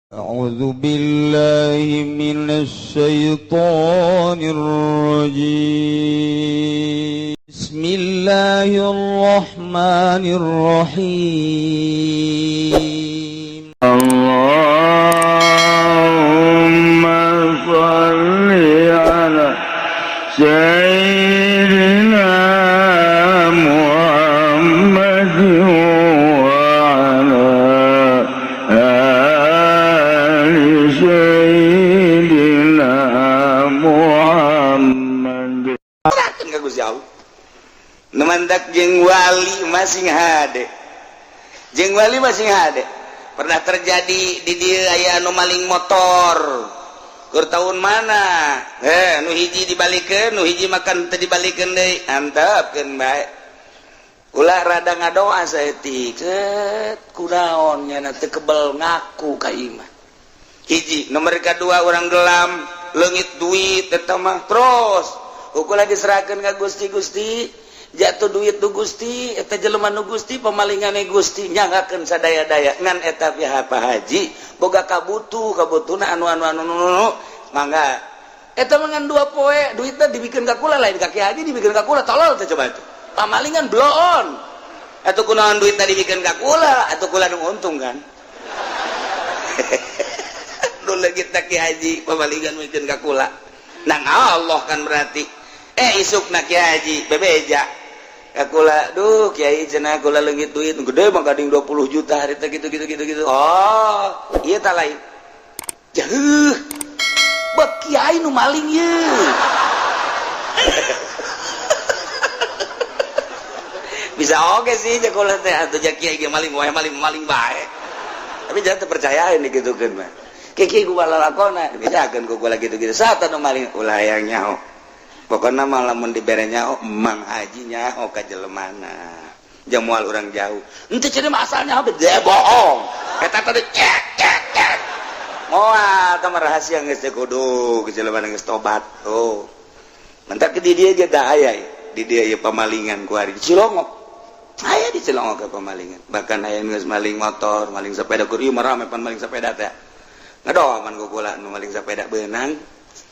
أعوذ بالله من الشيطان الرجيم. بسم الله الرحمن الرحيم. اللهم صل على سيدنا محمد وعلى آل سيدنا محمد. Serahkeun ka Gusti Allah. Nu mantak jeung wali masing hade. Jeung wali masing hade. Pernah terjadi di dieu aya anu maling motor. Keur tahun mana? Nu hiji dibalikeun, nu hiji makan teu dibalikeun deui. Antepkeun bae. Ulah rada ngadoa saeutik. Cet, kunaon nyana teu kebel ngaku ka imah. Hiji, nomor kedua orang gelam, leungit duit eta mah terus. Ukur diserahkan ka Gusti. Gusti, jatuh duit nu Gusti, eta jelema nu Gusti, pemalingane Gusti nyanggakeun sadaya-daya ngan eta pihak Pak Haji boga kabutuh kabutuhna anu anu anu anu mangga eta mah ngan 2 poe duitna dibikeun ka kula, lain ka Ki Haji, dibikeun ka kula. Tolol teh coba itu pamalingan bloon atuh. Kunaon duitna dibikeun ka kula atuh? Kula nu untung kan nu leungit Ki Haji, pamalingan mikeun ka kula nang Allah kan. Berarti isuk na Ki Haji bebeja ka kula, "Duh Kiai," cenah, "kula leungit duit gede mah gading 20 juta hari teh," gitu gitu gitu gitu. Oh iya, tak lain jauh bek kiai nu maling ye. Bisa oke sih ja kula teh atuh, ja kiai ge maling wae, maling maling bae, tapi jangan terpercaya ini gitu kan mah. Kiai gua lalakona dibejakeun ku kula gitu-gitu saat anu maling ulah hayang nyaho. Pokoknya malah mun dibere nyaho, Mang Haji nyaho ka jelemana jamual orang jauh ente cenah mah asalnya habis dia bohong eta tadi cek cek cek moal teh mah rahasia geus teh kudu ke jelemana geus tobat. Oh mentak di dia ge da aya di dia ieu pamalingan ku ari di Cilongok, aya di Cilongok ke pamalingan. Bahkan aya geus maling motor, maling sepeda. Kur ieu mah rame pan maling sepeda teh. Ngadoaman ku kula nu maling sepeda beunang,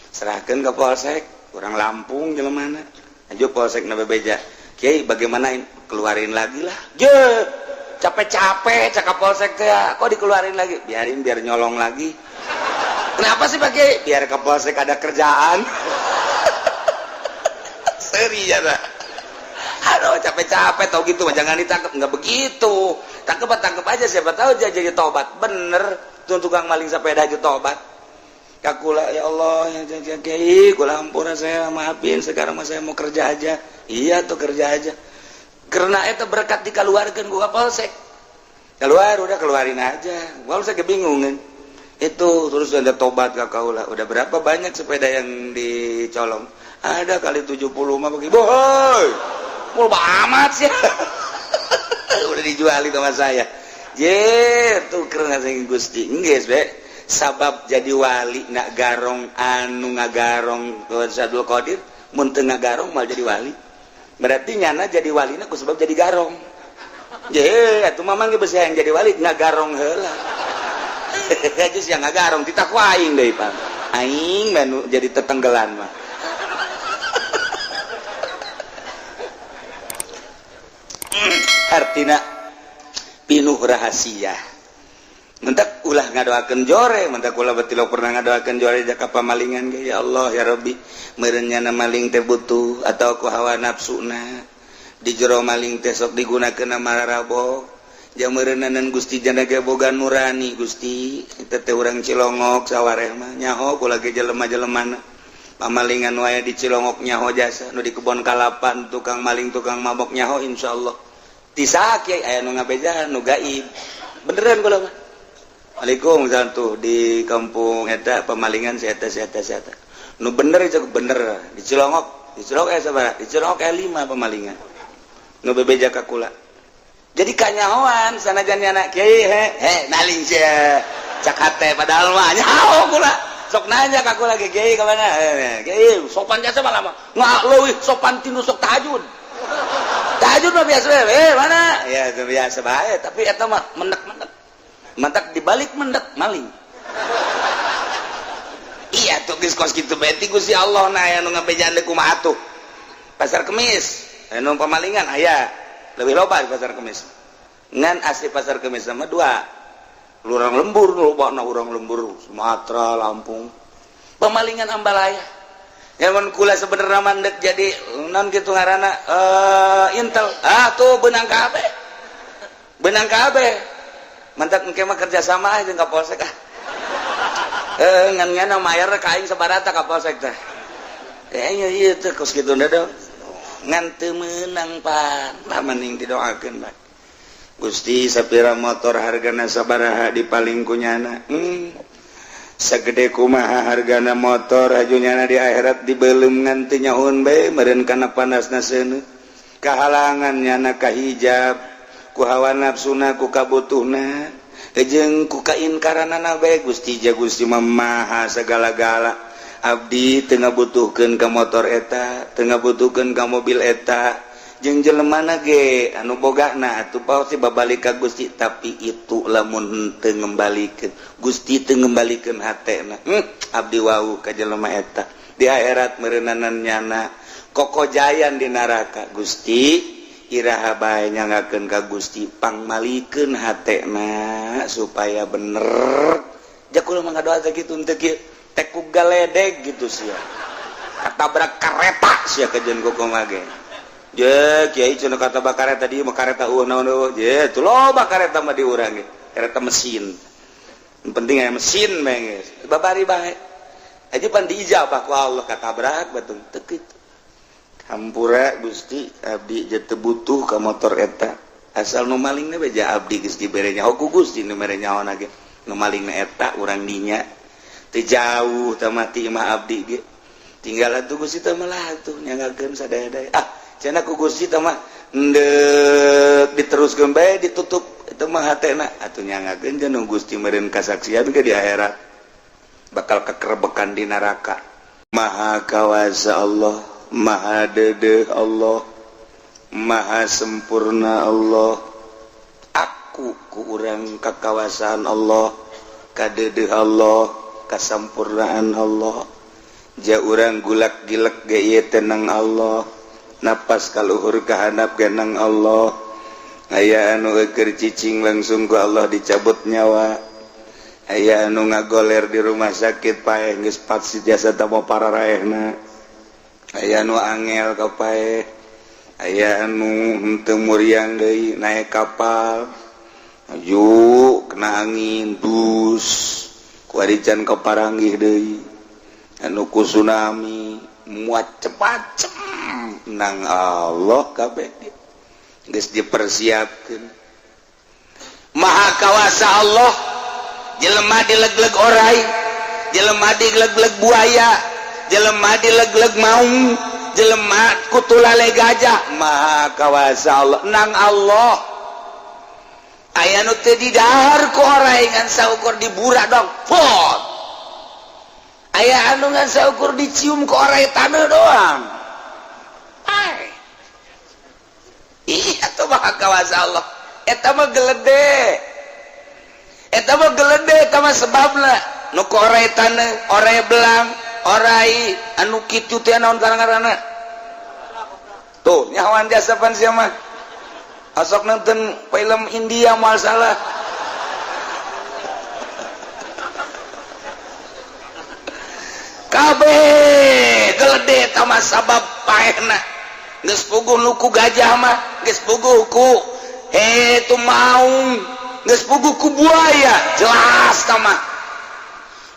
serahkeun ke polsek. Kurang Lampung jelemana aja, polsek na bebeja, "Kiai, bagaimana ini?" "Keluarin lagi lah." Je capek-capek cakap polsek teh, kok dikeluarin lagi? "Biarin, biar nyolong lagi." "Kenapa sih, Pak Kiai?" "Biar ke polsek ada kerjaan." Seri ya. Aduh, capek-capek tau gitu jangan ditangkap. Nggak begitu, tangkep tangkep aja, siapa tahu dia jadi tobat. Bener tuh, tukang maling sepeda aja tobat kakula. "Ya Allah ya, ya, kiai, kula ampura, saya maafin, sekarang mah saya mau kerja aja." Iya tuh, kerja aja karena itu berkat dikeluarkan gua polsek. Keluar, udah keluarin aja. Gua saya kebingungan itu. Terus ada tobat ke kaula. Udah berapa banyak sepeda yang dicolong? Ada kali 70 mah. Begitu boy, mau amat sih, udah dijual itu sama saya. Je tuh karena saya Gusti geus be sabab jadi wali nak garong anu ngagarong ke Sadul Qadir. Mun teu ngagarong mal jadi wali. Berarti nyana jadi wali ku sebab jadi garong. Je atuh mamang ge besi yang jadi wali ngagarong heula aja sih, ngagarong titah ku aing deui pan aing manu jadi tetenggelan mah. Artina pinuh rahasia. Mentak ulah ngadoakeun jore, mentak ulah betilo pernah ngadoakeun jore jaka pamalingan ge. "Ya Allah, ya Rabbi, meureun nyana maling teh butuh atau ku hawa nafsuna di jero maling teh sok digunakeun mararabo jang meureunanan Gusti jana ge boga nurani. Gusti, eta teh urang Cilongok sawareh mah nyaho kula ge jelema-jelemana pamalingan wae di Cilongok nyaho jasa nu di kebon kalapan tukang maling, tukang mabok nyaho insyaallah ti saha, Kiai?" Aya nu ngabejaan nu gaib beneran kula mah. Waalaikumsalam. Tuh di kampung eta pemalingan si eta, si eta, si eta nu bener itu bener di Cilongok. Di Cilongok sabaraha? Di Cilongok lima pemalingan nu bebeja ka kula. Jadi kanyahoan sanajan nyana, "Kiai, he he maling sia," cak hate, padahal mah nyaho kula. Sok nanya ka kula ge, "Kiai ka mana?" "Kiai sopan jasa malah mah nggak leuwih sopan tinu sok tahajud." Tahajud mah biasa, "Mana ya?" Itu biasa bae, tapi eta mah mendak-mendak. Mantak dibalik mendak maling. Atuh geus kos kitu bae ti Gusti Allah na aya nu ngabejaan deui kumaha atuh. Pasar Kemis anu pemalingan aya lebih loba di Pasar Kemis. Ngan asli Pasar Kemis sama dua. Urang lembur loba na, urang lembur Sumatera, Lampung. Pemalingan ambalaya. Nyaman kula sebenarnya mandek jadi non gitu ngaranna intel. Ah tuh benang kabeh. Benang kabeh. Mantap engke mah kerja sama aja ka polsek ah. Ngan ngan mayar ka aing sabarata ka polsek teh. Iya iya teh kos kitu dong. Ngan teu meunang pan. Lah mending didoakeun bae. Gusti sapira motor hargana sabaraha dipaling kunyana. Segede kumaha hargana motor hajunyana di akhirat dibelum ngan teu nyahoun bae meureun kana panasna seuneu. Kahalangan nyana kahijab ku hawa nafsuna ku kabutuhna jeung ku kainkaranana bae. Gusti ja Gusti mah maha segala-gala. Abdi teu ngabutuhkeun ka motor eta, teu ngabutuhkeun ka mobil eta, jeung jelemana ge anu bogana atuh pasti babalik ka Gusti, tapi itu lamun teu ngembalikeun Gusti teu ngembalikeun hatena. Abdi wau ka jelema eta di akhirat meureunanan nyana kokojayan di neraka. Gusti iraha bae nyangakeun ka Gusti pangmalikeun hatena supaya bener. Ja kula mah ngadoa teh kitu teu kieu teh ku galedeg gitu sia katabrak kareta sia kajeun kumaha ge. Je kiai cenah kata kareta di mah kareta eueuh naon eueuh je tuh loba kareta mah di urang ge kareta mesin. Yang penting aya mesin bae geus babari bae aja pan diijabah ku Allah katabrak batung teu kitu. Hampura Gusti abdi je teu butuh ka motor eta asal nu malingna bae ja abdi geus dibere nyaho ku Gusti nu mere nyaho ge nu malingna eta urang dinya teu jauh teh mati mah abdi ge tinggal atuh Gusti teh mah lah atuh nyangakeun sadaya-daya ah cenah ku Gusti teh mah endek diteruskeun bae ditutup itu mah hatena atuh nyangakeun jeung Gusti meureun kasaksian ke di akhirat bakal kekerebekan di neraka. Maha kawasa Allah, maha dedeh Allah, maha sempurna Allah. Aku ku urang kakawasaan Allah, kadedeh Allah, kasampurnaan Allah. Ja urang gulak gilek ge ieu tenang Allah, napas kaluhur kahandap ge nang Allah. Aya anu keur cicing langsung ku Allah dicabut nyawa. Aya anu ngagoler di rumah sakit paeh geus pasti jasa tamo pararaehna. Aya nu angel ka paeh, aya anu henteu muriang deui naik kapal maju kena angin bus kuari can kaparanggih deui, anu ku tsunami macem-macem nang Allah kabeh geus dipersiapkeun. Maha kawasa Allah. Jelema dilegleg orai, jelema dilegleg buaya, jelema dilegleg maung, jelema kutulale gajah. Maha kawasa Allah nang Allah. Aya nu teu didahar ku orai ngan saukur diburak dong pot. Aya anu ngan saukur dicium ku orai taneuh doang. Ai iya tuh maha kawasa Allah. Eta mah gelede, eta mah gelede, eta mah sebabna nu ku orai taneuh, orai belang, orai anu kitu teh naon ngaranna tuh nyawan jasa pan sia mah asok nonton film India moal salah. Kabeh gelede eta mah sabab paehna. Geus puguh nu ku gajah mah, geus puguh ku itu maung, geus puguh ku buaya, jelas tah mah.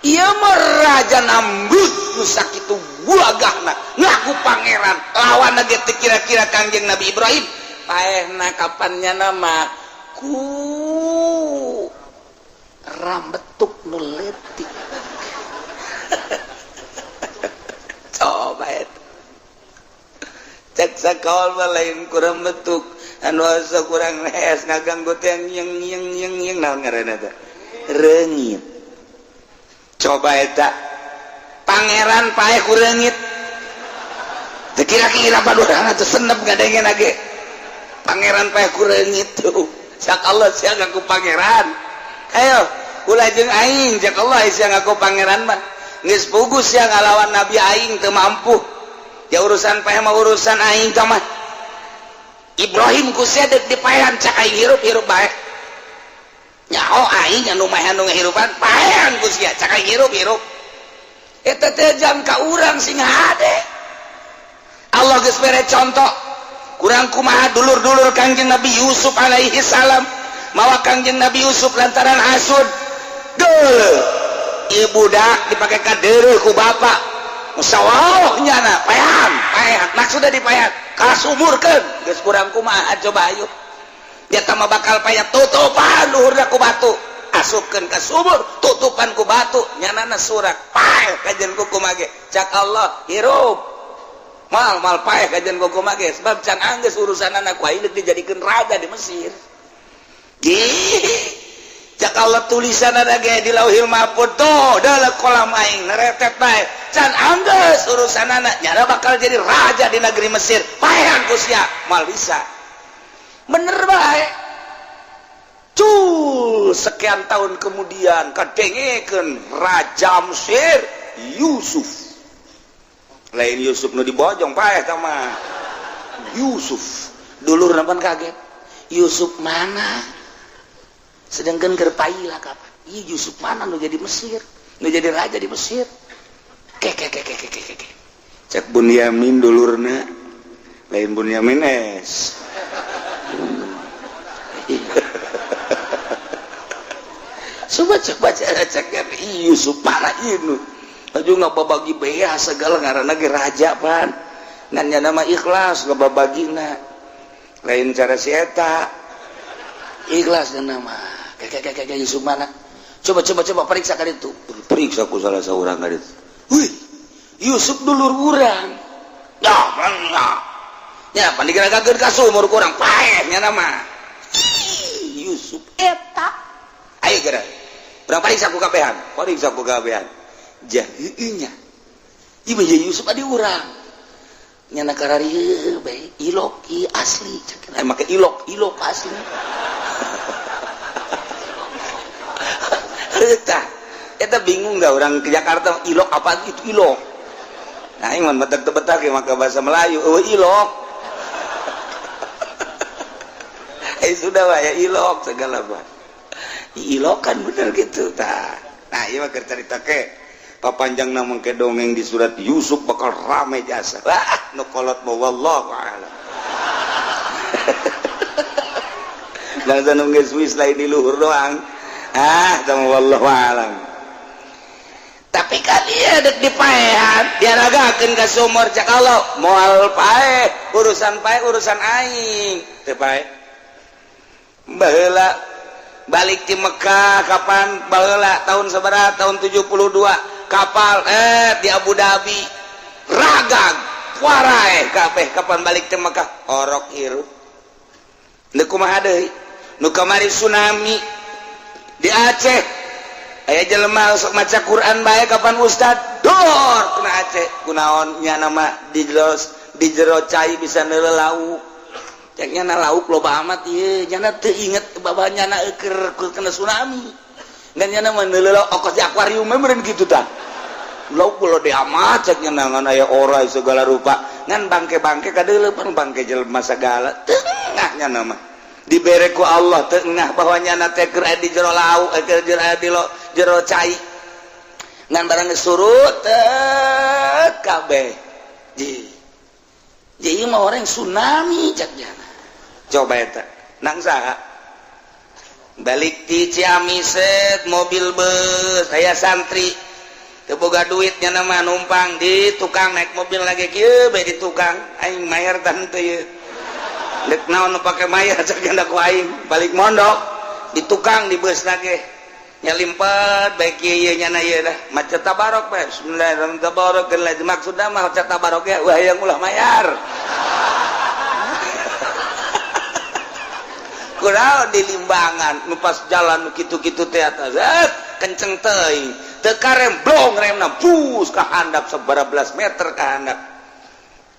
Ieu mah Raja Namrud nu sakitu gagahna ngaku pangeran lawan ge teu kira-kira Kangjeng Nabi Ibrahim paehna kapannya nama ku rambetuk nu leutik. Coba eta cek sakawal mah lain kurang betuk anu asa kurang nees ngaganggu teh yang yang yang yang naon ngaranna teh reungit. Coba eta pangeran paeh ku reungit teu kira-kira padurana teh senep ngadengen ge pangeran paeh ku reungit tuh. Cak Allah sia ngaku pangeran, ayo ulah jeung aing. Cak Allah sia ngaku pangeran mah Geus pugus ya ngalawan Nabi aing teu mampu. Ya urusan paeh mah urusan aing tah mah. Ibrahim ku sia deuk dipaehan cak aing hirup-hirup bae. Nyaho aing anu maehan nu ngahirupan paehan ku sia cak aing hirup-hirup. Eta teh jam ka urang sing hade. Allah geus mere contoh. Kurang kumaha dulur-dulur Kangjeng Nabi Yusuf alaihi salam. Mawa Kangjeng Nabi Yusuf lantaran hasud. Deuleu. Ieu budak dipake kadeureuh ku bapak. Musawah nyana paehan, paehan. Maksudna dipaehan, kasumurkeun. Geus kurang kumaha coba ayo. Dia mah bakal payah tutupan luhurna ku batu. Asupkeun ka sumur, tutupan ku batu, nyanana surak. Paeh kajen ku kumage. Cak Allah hirup. Mal mal paeh kajen ku kumage sebab can anggeus urusanana ku aing dijadikeun raja di Mesir. Gih. Cak Allah tulisanana ge di Lauhil Mahfuz tuh dalam kolam aing neretet bae. Can anggeus urusanana nyana bakal jadi raja di negeri Mesir. Paehan ku sia, mal bisa. Bener bae. Cul, sekian tahun kemudian kadengekeun Raja Mesir Yusuf. Lain Yusuf nu dibojong paeh tah mah. Yusuf. Dulurna pan kaget. Yusuf mana? Sedangkan keur paila kapan? Ih Yusuf mana nu jadi Mesir? Nu jadi raja di Mesir. Ke ke ke ke ke ke ke. Cek Bunyamin dulurna. Lain Bunyamin es. Coba coba cek Yusuf mana ieu aju ngababagi bea segala ngaranna ge raja pan. Ngan nya mah ikhlas ngababagina. Lain cara si eta. Ikhlas nya mah. Kayak Yusuf mana? Coba coba coba periksa ka ditu. Periksa ku salah saurang ka ditu. Wih, Yusuf dulur urang. Ya, ya. Ya, pan digeragakeun ka sumur kurang paeh nya mah. Yusuf eta. Ayo geura. Urang pariksa ku kabehan. Pariksa ku kabehan. Jah heueuh nya. Ieu mah Yusuf adi urang. Nyana kararieu bae ilok ieu asli. Cek make ilok, ilok asli. Eta, eta bingung enggak orang ke Jakarta ilok apa itu ilok. Nah, ieu mah betak-betak maka bahasa Melayu, eueuh ilok. Sudah pak ya ilok segala pak. Ilok kan bener gitu tah. Nah, ieu mah keur carita ke papanjang na mangke dongeng di surat Yusuf bakal rame jasa. Wah, nu kolot mah wallahu a'lam. Bangsa nu geus wis lain di luhur doang. Ah, sama wallahu a'lam. Tapi kan ieu dek dipaehan, diaragakeun ka sumur cak Allah, moal paeh, urusan paeh urusan aing. Teu paeh. Baheula balik di Mekah kapan baheula tahun sabaraha tahun 72 kapal di Abu Dhabi ragag warae kabeh kapan balik di Mekah orok hirup. Nu kumaha deui? Nu kamari tsunami di Aceh aya jelema sok maca Quran bae kapan ustad dor kena Aceh kunaon nya nama di jero cai bisa neuleuh lauk cek nyana lauk loba amat ieu nyana teu inget babah nyana keur kena tsunami ngan nyana mah neuleuh lauk okos di akuarium meureun kitu tah lauk lo de amat cek nyana ngan aya orai segala rupa ngan bangke-bangke kadeuleuh pan bangke jelema sagala tengah nyana mah dibere ku Allah tengah bahwa nyana teh keur di jero lauk keur di jero cai ngan barang surut teh kabeh ji ji mah orang tsunami cek nyana coba eta nang saha balik ti Ciamis mobil bus aya santri teu boga duit nyana mah numpang di tukang naik mobil lagi kieu bae di tukang aing mayar tah henteu ieu dek naon nu pake mayar cek ku aing balik mondok di tukang di bus lagi nyalimpet bae kieu ieu nyana ieu dah maca tabarok bae bismillahirrahmanirrahim maksudna mah maca tabarok ya wah yang ulah mayar kurang di limbangan nu pas jalan nu kitu-kitu teh atas kenceng teuing teu karem blong remna bus ka handap sabaraha belas meter ka handap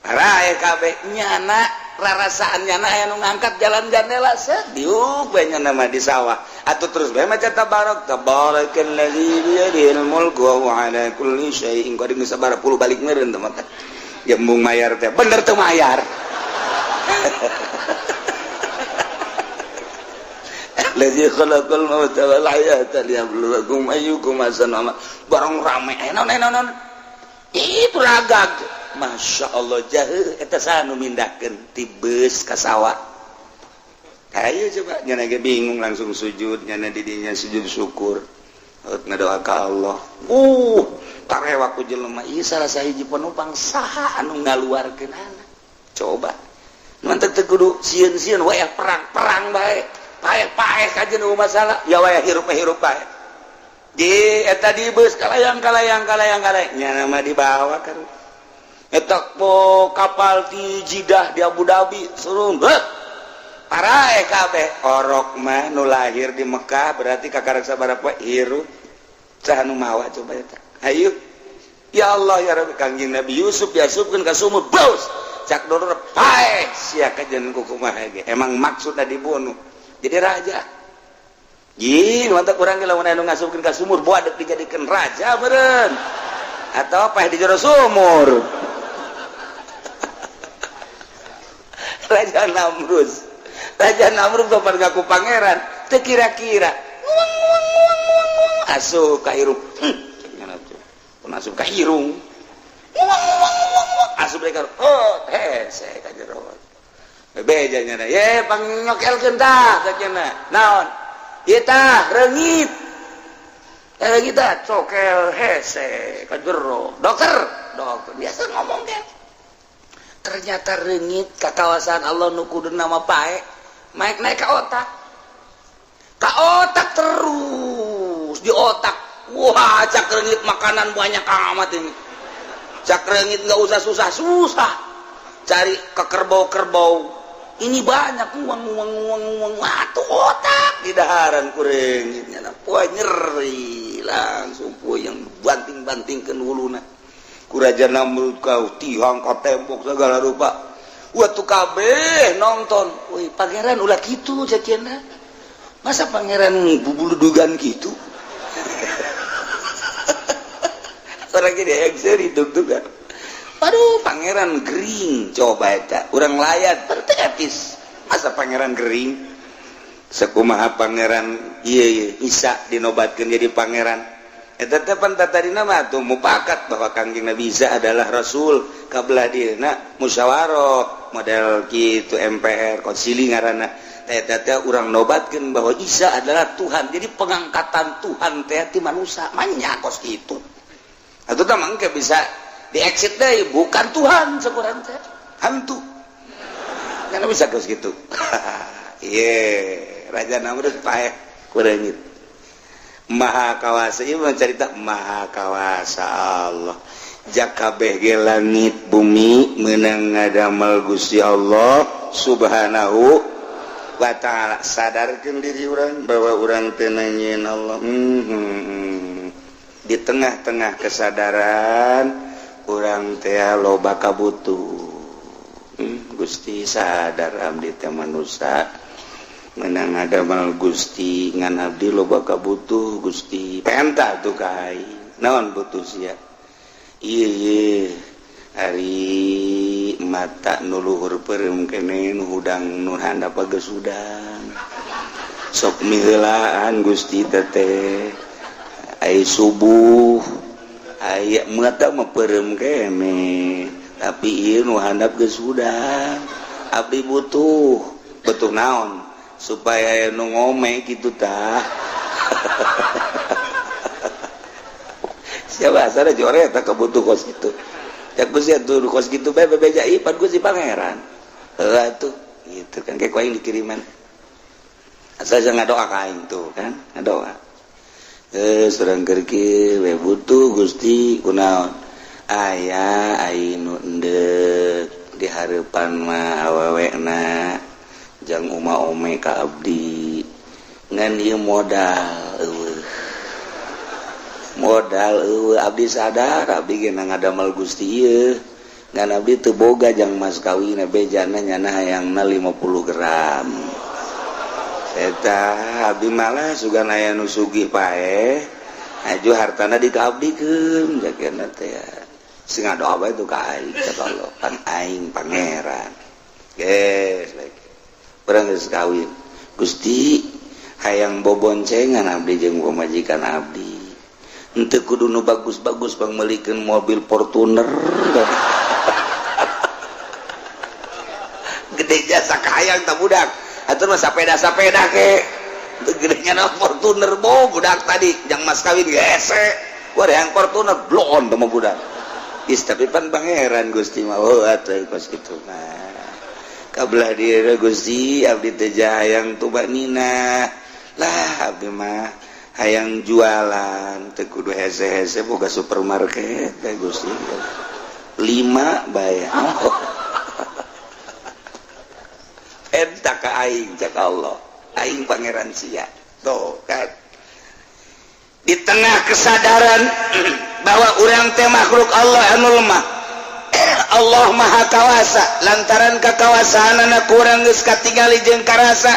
arae kabeh nyana Rarasaan nyana aya nu ngangkat jalan jandela set diuk bae nyana mah di sawah. Atuh terus bae maca tabarok tabarakalladzi biyadihil mulku wa huwa ala kulli syai'in qadir geus sabaraha puluh balik meureun teh mah. Ya embung mayar teh bener teu mayar. Alladzi khalaqal mauta wal hayata liyabluwakum ayyukum ahsanu amala. Barang rame naon itu ragag. Masya Allah jahe eta saha nu mindahkeun ti beus ka sawah. Ayo coba nyana ge bingung langsung sujud nyana di dinya sujud syukur. Ngadoa ka Allah. Tarewa ku jelema ieu salah sahiji penumpang saha anu ngaluarkeunana. Coba. Mantep teu kudu sieun-sieun wayah perang-perang bae. Paeh-paeh kajeun nu masalah ya wayah hirup-hirup bae. Di eta di beus kalayang-kalayang kalayang-kalayang nyana mah dibawa ka eta po kapal di Jidah di Abu Dhabi surung heuh paraeh kabeh orok mah nu lahir di Mekah berarti kakarek sabaraha poe hirup saha nu mawa coba eta hayu ya Allah ya Rabbi Kangjeng Nabi Yusuf diasupkeun ka sumur baus cak doror paeh sia kajeun kumaha ge emang maksudna dibunuh jadi raja. Jin mantap kurang ge lamun anu ngasupkeun ka sumur buat dek dijadikeun raja meureun atau paeh di jero sumur. Raja Namrus kapan ngaku pangeran teu kira-kira asup ka irung asup ka irung asup ka oh hese ka jero bebeja nyana ye pangnyokelkeun tah sakeuna naon ieu tah reungit reungit tah cokel hese ka jero dokter dokter biasa ngomong ge ternyata reungit ka kawasan Allah nu kuduna mah pae naik naik ka otak terus di otak wah cak reungit makanan banyak amat ini cak reungit nggak usah susah-susah cari ke kerbau-kerbau ini banyak uang uang uang uang atuh otak di daharan ku reungitnya poe nyeri langsung puyeng banting-bantingkeun wuluna ku Raja Namrud kau tihang ka tembok segala rupa waktu kabeh nonton wih pangeran ulah kitu caciana masa pangeran bubuludugan kitu orang gini ekseri dug-dugan aduh pangeran gering coba eta urang layat bertepis masa pangeran gering sekumaha pangeran ieu Isa dinobatkeun jadi pangeran eta teh pan tadina mah tuh mupakat bahwa Kangjeng Nabi Isa adalah rasul kabelah dieuna musyawarah model kitu MPR konsili ngaranna eta teh urang nobatkeun bahwa Isa adalah Tuhan jadi pengangkatan Tuhan teh ti manusia manya kos kitu atuh tah mangke bisa di exit deui bukan Tuhan sakurang teh hantu kana bisa kos kitu ieu Raja Namrud paeh ku reungit Maha kawasa ieu mah carita Maha kawasa Allah jakabeh ge langit bumi meunang ngadamel Gusti Allah Subhanahu wa ta'ala sadarkeun diri urang bahwa urang teu nangieun Allah di tengah-tengah kesadaran urang teh loba kabutuh Gusti sadar abdi teh manusia menang ngadamel Gusti ngan abdi loba kabutuh Gusti penta tuh ka aing naon butuh sia ieu ari mata nu luhur peureum keneh nu hudang nu handap geus hudang sok miheulaan Gusti teh ai subuh aya mata mah peureum keneh tapi ieu nu handap geus hudang abdi butuh butuh naon supaya nu ngome gitu tah siapa asal jore eta kabutuh kos kitu cak Gusti atuh kos kitu bae bebeja ieu pan Gusti pangeran heuh atuh gitu kan kayak aing dikiriman asal jangan ngadoa ka aing tuh kan ngadoa surang keur kieu we butuh Gusti kunaon aya aing nu endek di hareupan mah awewena jang uma ome ka abdi ngan ieu modal eueuh modal eueuh abdi sadar abdi ge ngadamel Gusti ieu Ngan abdi teu boga jang mas kawin bejana nyana hayangna 50 gram. Eta abdi malah sugan aya nu sugih paeh aju hartana dikaabdikeun jagana teh sing ngadoa bae tu ka aing cek Allah pan aing pangeran. Geus urang geus kawin Gusti hayang boboncengan abdi jeung pamajikan abdi. Henteu kudu nu bagus-bagus pangmeulikeun mobil Fortuner. Gede jasa kahayang tah budak. Atur mah sapeda-sapeda ke. Teu gedenya na Fortuner bo budak tadi jang mas kawin gese. Gua ada yang Fortuner bloon teh mah budak. Is tapi pan pangeran Gusti mah oh atuh kos kitu mah. Kabelah diri Gusti abdi teh hayang tubanina. Lah abdi mah hayang jualan teu kudu hese-hese boga supermarket teh Gusti. 5 bae. Eta ka aing cek Allah, aing pangeran sia. Tuh kan. Di tengah kesadaran bahwa urang teh makhluk Allah anu lemah. Allah Maha Kawasa, lantaran kakawasaanana kurang geus katingali jeung karasa.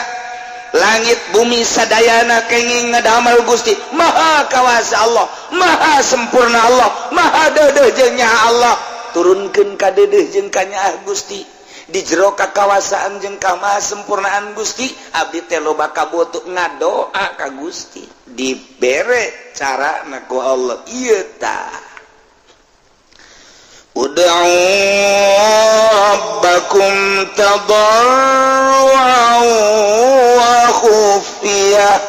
Langit bumi sadayana kenging ngadamel Gusti Maha Kawasa Allah, Maha sempurna Allah, Maha deudeuh jeung nyaah Allah. Turunkeun ka deudeuh jeung ka nyaah Gusti. Di jero kakawasaan jeung ka sempurnaan Gusti, abdi teh loba kabutuh ngadoa ka Gusti. Dibere carana ku Allah ieu tah. Ud'u rabbakum tadarru'an wa khufiyah.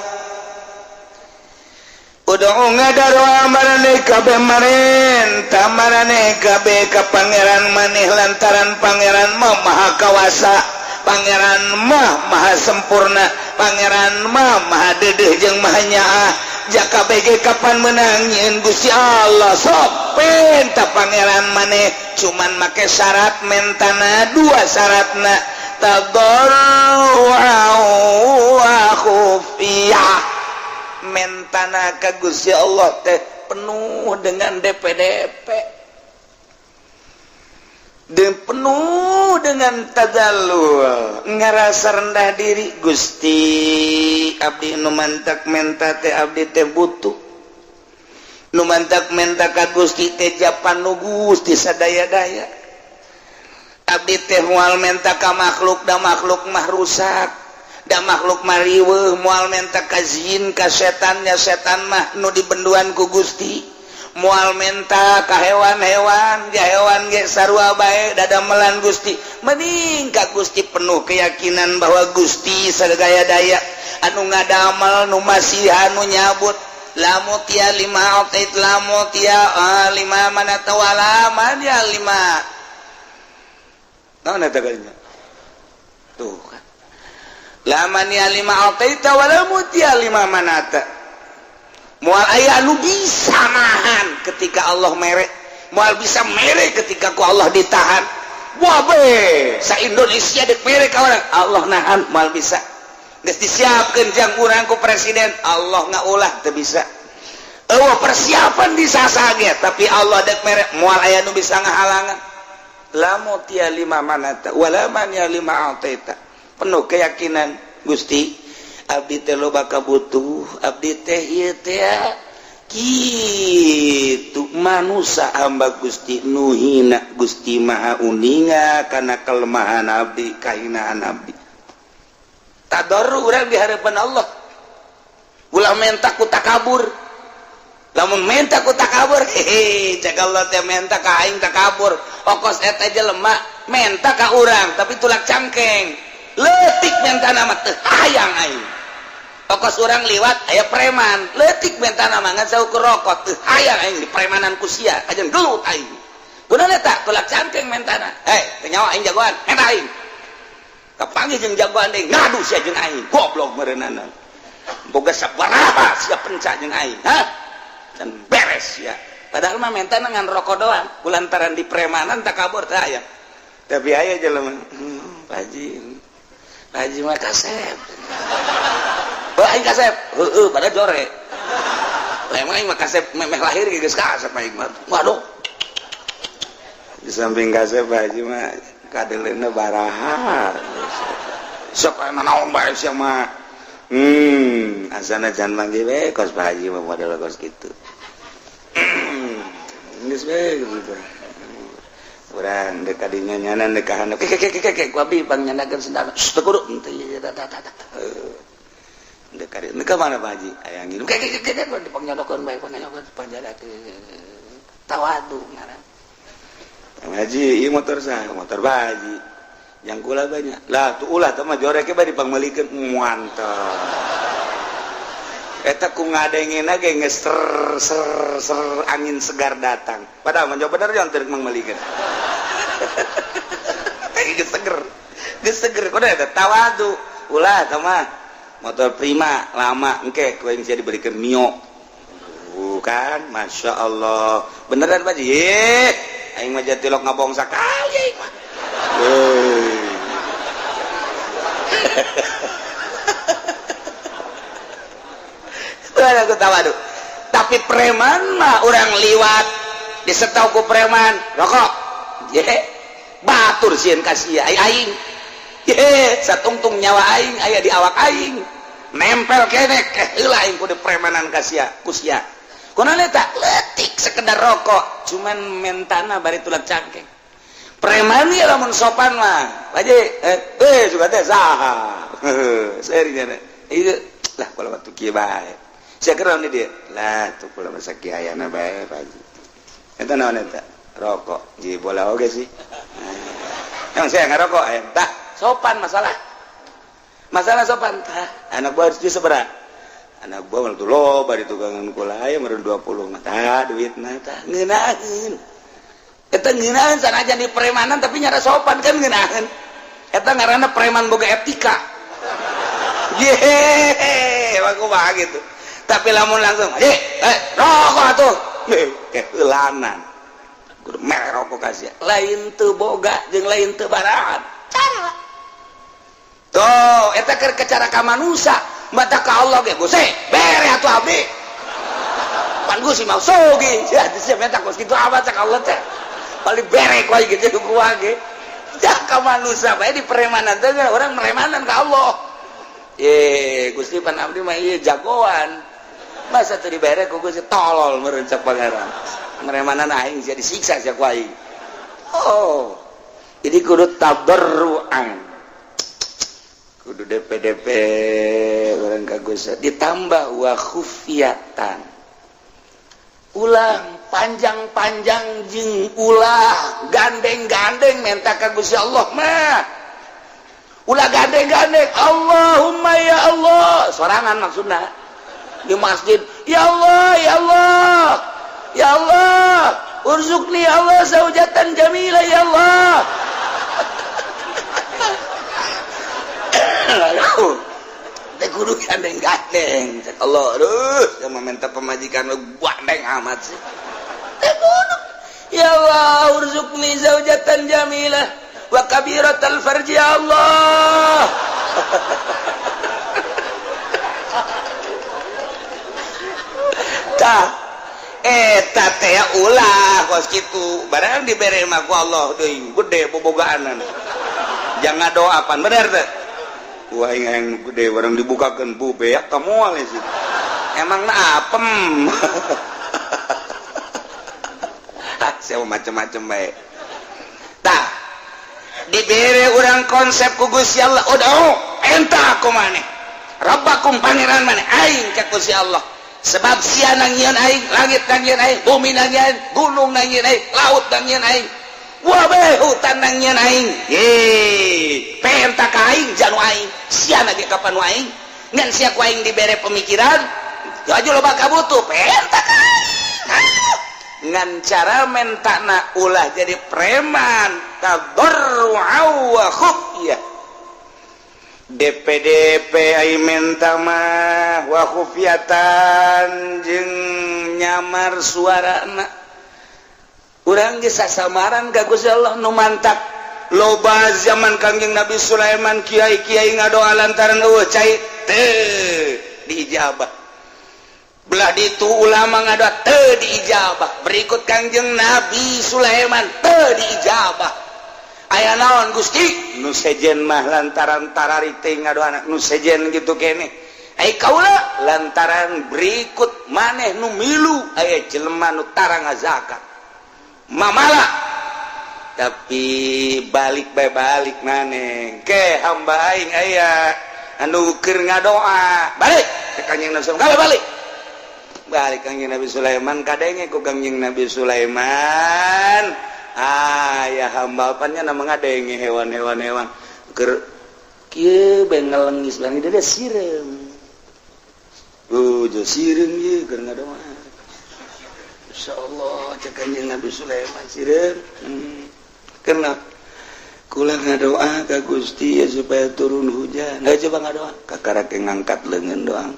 Ud'u ngadarua maraneh kabeh marenta maraneh kabeh ka pangeran maneh lantaran pangeran mah maha kawasa, pangeran mah maha sempurna, pangeran mah maha deudeuh jeung maha nyaah. Jaka BG kapan menang nyieun Gusti Allah sok penta pangeran maneh cuman make syarat mentana dua syaratna tadarru'an wa khufiyah. Mentana ka Gusti Allah teh penuh dengan DPDP dan penuh dengan tadallul, ngerasa rendah diri. Gusti abdi nu mantak menta teh abdi teh butuh, nu mantak menta ka Gusti teh japan nu Gusti sadaya-daya. Abdi teh moal menta ka makhluk da makhluk mah rusak, da makhluk mah riweuh, moal menta ka jin ka setannya setan mah nu dibenduan ku Gusti. Moal menta ka hewan-hewan ja hewan ge sarua bae dadamelan Gusti. Mending ka Gusti penuh keyakinan bahwa Gusti sagaya daya anu ngadamel nu masihan nu nyabut lamu tia lima atait lamu tia lima mana tawala man ya lima naon eta kalinya tuh kan laman ya lima ataita wala mutia lima manata. Moal aya anu bisa nahan ketika Allah mere, moal bisa mere ketika ku Allah ditahan. Wah be, sa Indonesia dek mere ka urang, Allah nahan moal bisa. Geus disiapkeun jang urang ku presiden, Allah ngaulah teu bisa. Eueuh persiapan disasage, tapi Allah dek mere moal aya nu bisa ngahalangan. Lamu tia lima manata wala man ya lima ataita. Penuh keyakinan Gusti abdi teh loba kabutuh, abdi teh ieu teh kitu manusa hamba Gusti nu hina. Gusti Maha uninga kana kelemahan abdi, kahinaan abdi. Tadarru urang di hadapan Allah. Ulah menta ku takabur. Lamun menta ku takabur, hehe, cek Allah teh menta ka aing takabur. Okos eta jelema menta ka urang tapi tulak cangkeng. Leutik mentana mah teu hayang aing. Okos urang liwat aya preman, leutik mentana mah ngan saukur rokok teu hayang aing di premanan ku sia, kajeun gelut aing. Gunana eta tulak cangkeng mentana. Hei, teu nyawa aing jagoan, menta aing. Kapanggih jeung jagoan deui ngadu sia jeung aing, goblok meureunana. Boga sabaraha sia penca jeung aing, hah? Dan beres ya. Padahal mah mentana ngan rokok doang, kulantaran di premanan takabur teu aya. Tapi aya jelema, Pak Haji. Pak Haji mah kasep. Heuh aing kasep. Heueuh pada jore. Lah emang aing mah kasep memeh lahir geus kasep aing mah. Waduh. Di samping kasep, Pak Haji mah kadeleuna baraha. Sok aya naon bae sia mah. Asana jangan manggil we kos Pak Haji mah model kos kitu. Geus we gitu. Urang dek kadinya nyanan dek ka handap. Ke ke ke ke ku abi pangnyandakeun sendal. Teu kudu henteu ieu tah tah tah. Dek kadi ka mana Pak Haji? Aya nginum. Ke ke ke ke dipangnyodokeun bae pangnyodokeun panjadakeun. Tawadu ngaran. Pak Haji, ieu motor saha? Motor Pak Haji. Yang kula banyak. Lah tuh ulah teh mah jorek bae dipangmeulikeun. Mantap. Eta ku ngadengena ge geus ser ser ser angin segar datang. Padahal mah bener yang teu mangmeulikeun. Geus seger. Geus seger kudu eta tawadu. Ulah teh mah motor Prima lama engke ku aing sia dibelikeun Mio. Bukan, Masya Allah. Beneran Pak Haji? Aing mah jatilok ngabong sakali aing mah. Aku tawadu. Tapi preman mah orang liwat disetau ku preman rokok. Ye, batur sieun ka sia aing. Ye, satungtung nyawa aing aya di awak aing. Nempel kene heula aing kudu premanan ka sia, ku sia. Kunaon eta? Leutik sekedar rokok, cuman mentana bari tulak cangkeng. Preman ieu lamun sopan mah. Pak Haji, suka teh saha. Serinya. Ieu lah kalau waktu kieu bae. Sia keur naon dia? Lah tuh kula masa kieu ayana bae Pak Haji. Eta naon eta? Rokok. Ji bola oge sih. Emang saya ngarokok tah sopan masalah. Masalah sopan tah. Anak buah harus sabaraha? Anak buah mah tuh loba di tukangan kula aya meureun 20 mah tah duitna tah ngeunaheun. Eta ngeunaheun sanajan di premanan tapi nyara sopan kan ngeunaheun. Eta ngaranna preman boga etika. Ye, aku mah gitu. Tapi lamun langsung, rokok atuh. Keheulanan. Kudu mere rokok ka sia. Lain teu boga jeung lain teu barahan. Cara. Tuh, eta keur cara ka manusia, mata ka Allah ge Gusti, bere atuh abdi. Pan Gusti mah sogi. Sia teh sia menta kos kitu amat cak Allah teh. Paling bere ku aing gitu ku ge. Cak ka manusia bae di premanan teh orang meremanan ka Allah. Ye, Gusti pan abdi mah ieu jagoan. Masa teu dibere ku Gusti tolol meureun cak pangeran. Meremanan aing sia disiksa sia ku aing. Oh. Jadi kudu tabarruan. Kudu DPDP urang ka Gusti ditambah wa khufiyatan. Ulah panjang-panjang jeung ulah gandeng-gandeng menta ka Gusti Allah mah. Ulah gandeng-gandeng Allahumma ya Allah sorangan maksudna di masjid ya Allah ya Allah ya Allah urzuqni ya Allah zaujatan jamila ya Allah. Teh kudu gandeng-gandeng cek Allah aduh yang meminta pemajikan lu gandeng amat sih. Teh kudu ya Allah urzuqni zaujatan jamilah wa kabiratal farji ya Allah. Tah eta teh ulah kos kitu barang dibere mah ku Allah deui gede bobogaanan. Jangan doa pan bener teh. Wah yang gede barang dibukakeun bu beak ka moal sih. Emangna apem. Saya macem-macem bae. Tah dibere urang konsep ku Gusti Allah udah enta aku maneh Rabbakum pangeran maneh aing ka Gusti Allah sebab sia nangieun aing langit nangieun aing bumi nangieun gunung nangieun aing laut nangieun aing wabe hutan nangieun aing ye penta ka aing janu aing sia ge kapan aing ngan sia ku aing dibere pemikiran aju loba kabutuh penta ka aing ngan cara mentana ulah jadi preman tadarru'a wa khufyah DPDP ai menta mah wa khufyatan jeung nyamar suarana urang geus sasamaran ka Gusti Allah nu mantak loba zaman Kangjeng Nabi Sulaiman kiai-kiai ngadoa lantaran eueuh cai teu diijabah. Belah ditu ulama ngadoa teu diijabah. Berikut Kangjeng Nabi Sulaiman teu diijabah. Aya naon Gusti? Nu sejen mah lantaran tarari teh ngadoana nu sejen gitu keneh. Ai kaula lantaran berikut maneh nu milu aya jelema nu tara ngazakat. Mamala tapi balik bae balik maneh ke hamba aing aya anu keur ngadoa balik ke Kangjeng Nabi Sulaiman balik balik Kangjeng Nabi Sulaiman kadenge ku Kangjeng Nabi Sulaiman aya hamba apanya nama ngadenge hewan-hewan hewan keur kieu bae ngelengis bang dia sireum jo sireum ieu keur ngadoa insyaallah cek Kangjeng Nabi Sulaiman sireum karena kula ngadoa ka Gusti ya supaya turun hujan. Nggak coba ngadoa kakarak ngangkat leungeun doang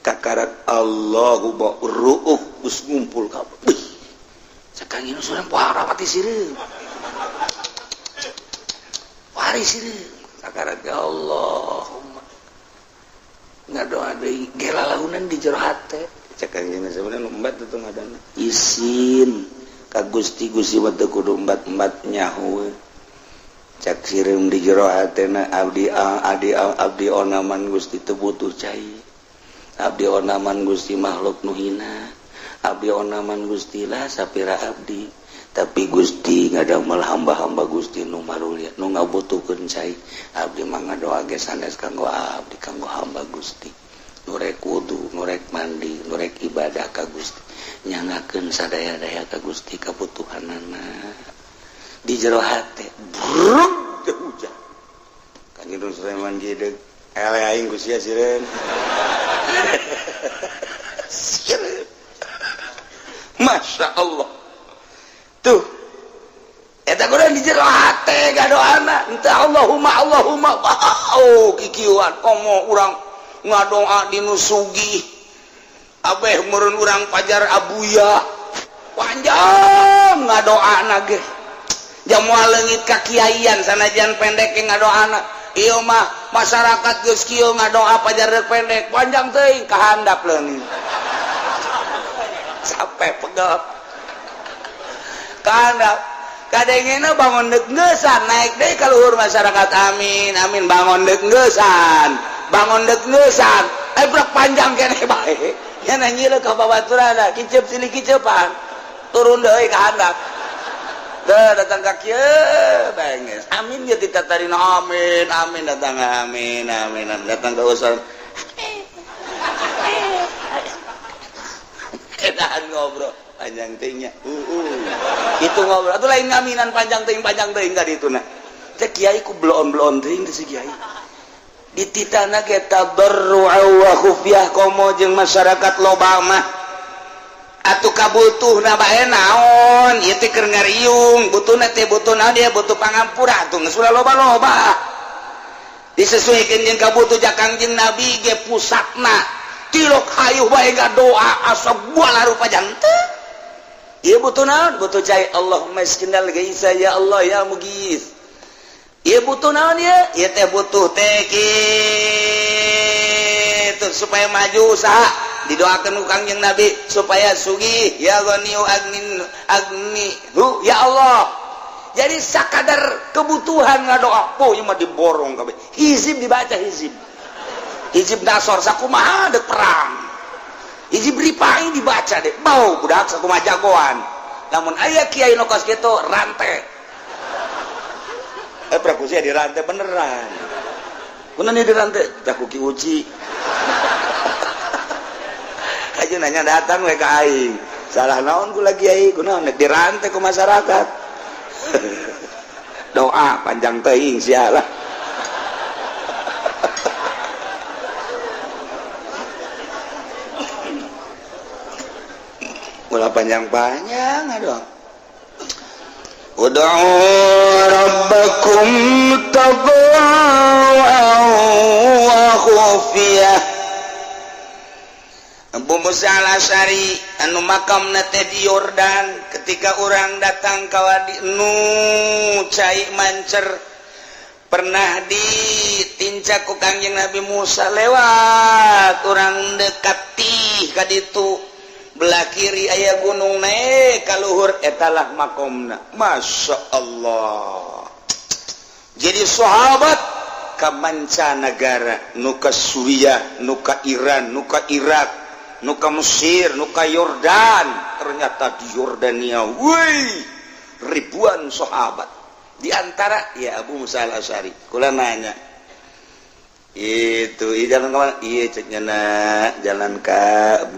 kakarak Allahu ba'ruuh geus ngumpul kabeh. Cek Kangjeng Sulaiman parapati sireum wari sireum kakarak ya Allahumma ngadoa deui gelalaunan di jero hate. Cek Kangjeng Sulaiman embat tuh ngadana isin ka Gusti Gusti mah teu kudu embat-embat nyaho. Cak sireum di jero hatena abdi adi abdi onaman Gusti teu butuh cai, abdi onaman Gusti makhluk nu hina, abdi onaman Gusti lah sapira abdi, tapi Gusti ngadamel hamba-hamba Gusti nu marulia nu ngabutuhkeun cai, abdi mah ngadoa ge sanes kanggo abdi kanggo hamba Gusti nu rek wudu nu rek mandi nu rek ibadah ka Gusti nyangakeun sadaya-daya ka Gusti kabutuhanana di jero hate bruk teu hujan. Kanjeng Sulaiman gideg ele aing ku sia sireun sireun Masya Allah tuh eta kudu di jero hate gadoana henteu Allahumma Allahumma oh kikieuan komo urang ngadoa di nu sugih abeh meureun urang pajar abuya panjang ngadoana ge jamual leungit ka kiaian sanajan pendek ge ngadoana ieu mah masyarakat geus kieu ngadoa pajar rek pendek panjang teuing kahandap leungit sampai pegel kahandap kadengena bangun deuk ngeusan naik deui ka luhur masyarakat amin amin bangun deuk ngeusan bangun deuk ngeusan eh brek panjang keneh bae nya nanyieun ka babaturanna kiceup silih kiceupan turun deui ka handap teu datang ka kieu benges amin ye ditatarina amin amin datang amin amin datang ka usaha edahan ngobrol panjang teuing nya itu ngobrol atuh lain ngaminan panjang teuing ka dituna teh kiai ku bloon-bloon teuing teh si kiai dititana ge tabarru'a wa khufyah komo jeung masyarakat loba mah atuh kabutuhna bae naon ieu teh keur ngariung butuhna teh butuh naon dia butuh pangampura atuh geus ulah loba-loba disesuaikeun jeung kabutuh ja Kangjeng Nabi ge pusatna tilok hayuh bae ngadoa asa buala rupa janten ieu butuh naon butuh cai Allahumma iskinal gaisa ya Allah ya mugis ieu butuh naon ieu ieu teh butuh teh kitu supaya maju usaha didoakeun ku Kangjeng Nabi supaya sugih ya ghaniyu agnin agni hu ya Allah. Jadi sakadar kebutuhan ngadoa po ieu mah diborong kabeh hizib dibaca hizib hizib nasor sakumaha deuk perang hizib ripai dibaca deh bau budak sakumaha jagoan lamun aya kiai nu kos kitu rantai praku sia dirantai beneran kunaon ieu dirantai tah ku Ki Uci aja nanya datang we ka aing salah naon ku lagi kiai kunaon dirantai ku masyarakat doa panjang teuing sia lah ulah panjang-panjang aduh. Ud'u rabbakum tadarruan wa khufiyah. Abu Musa Al-Asy'ari anu makamna teh di Yordan ketika orang datang ka wadi nu cai mancer Pernah ditincak ku Kangjeng Nabi Musa, lewat urang dekat tih ka ditu, belah kiri aya gunung, naik ka luhur, etalah makomna. Masya Allah, jadi sahabat ka mancanagara, nu ka Suriah, nu ka Iran, nu ka Irak, nu ka Mesir, nu ka Yordan. Ternyata di Yordania, wih, ribuan sahabat, diantara ya Abu Musa al-Asy'ari. Kula nanya itu, iya, jalan kemana? Iya, ceknya na jalan ke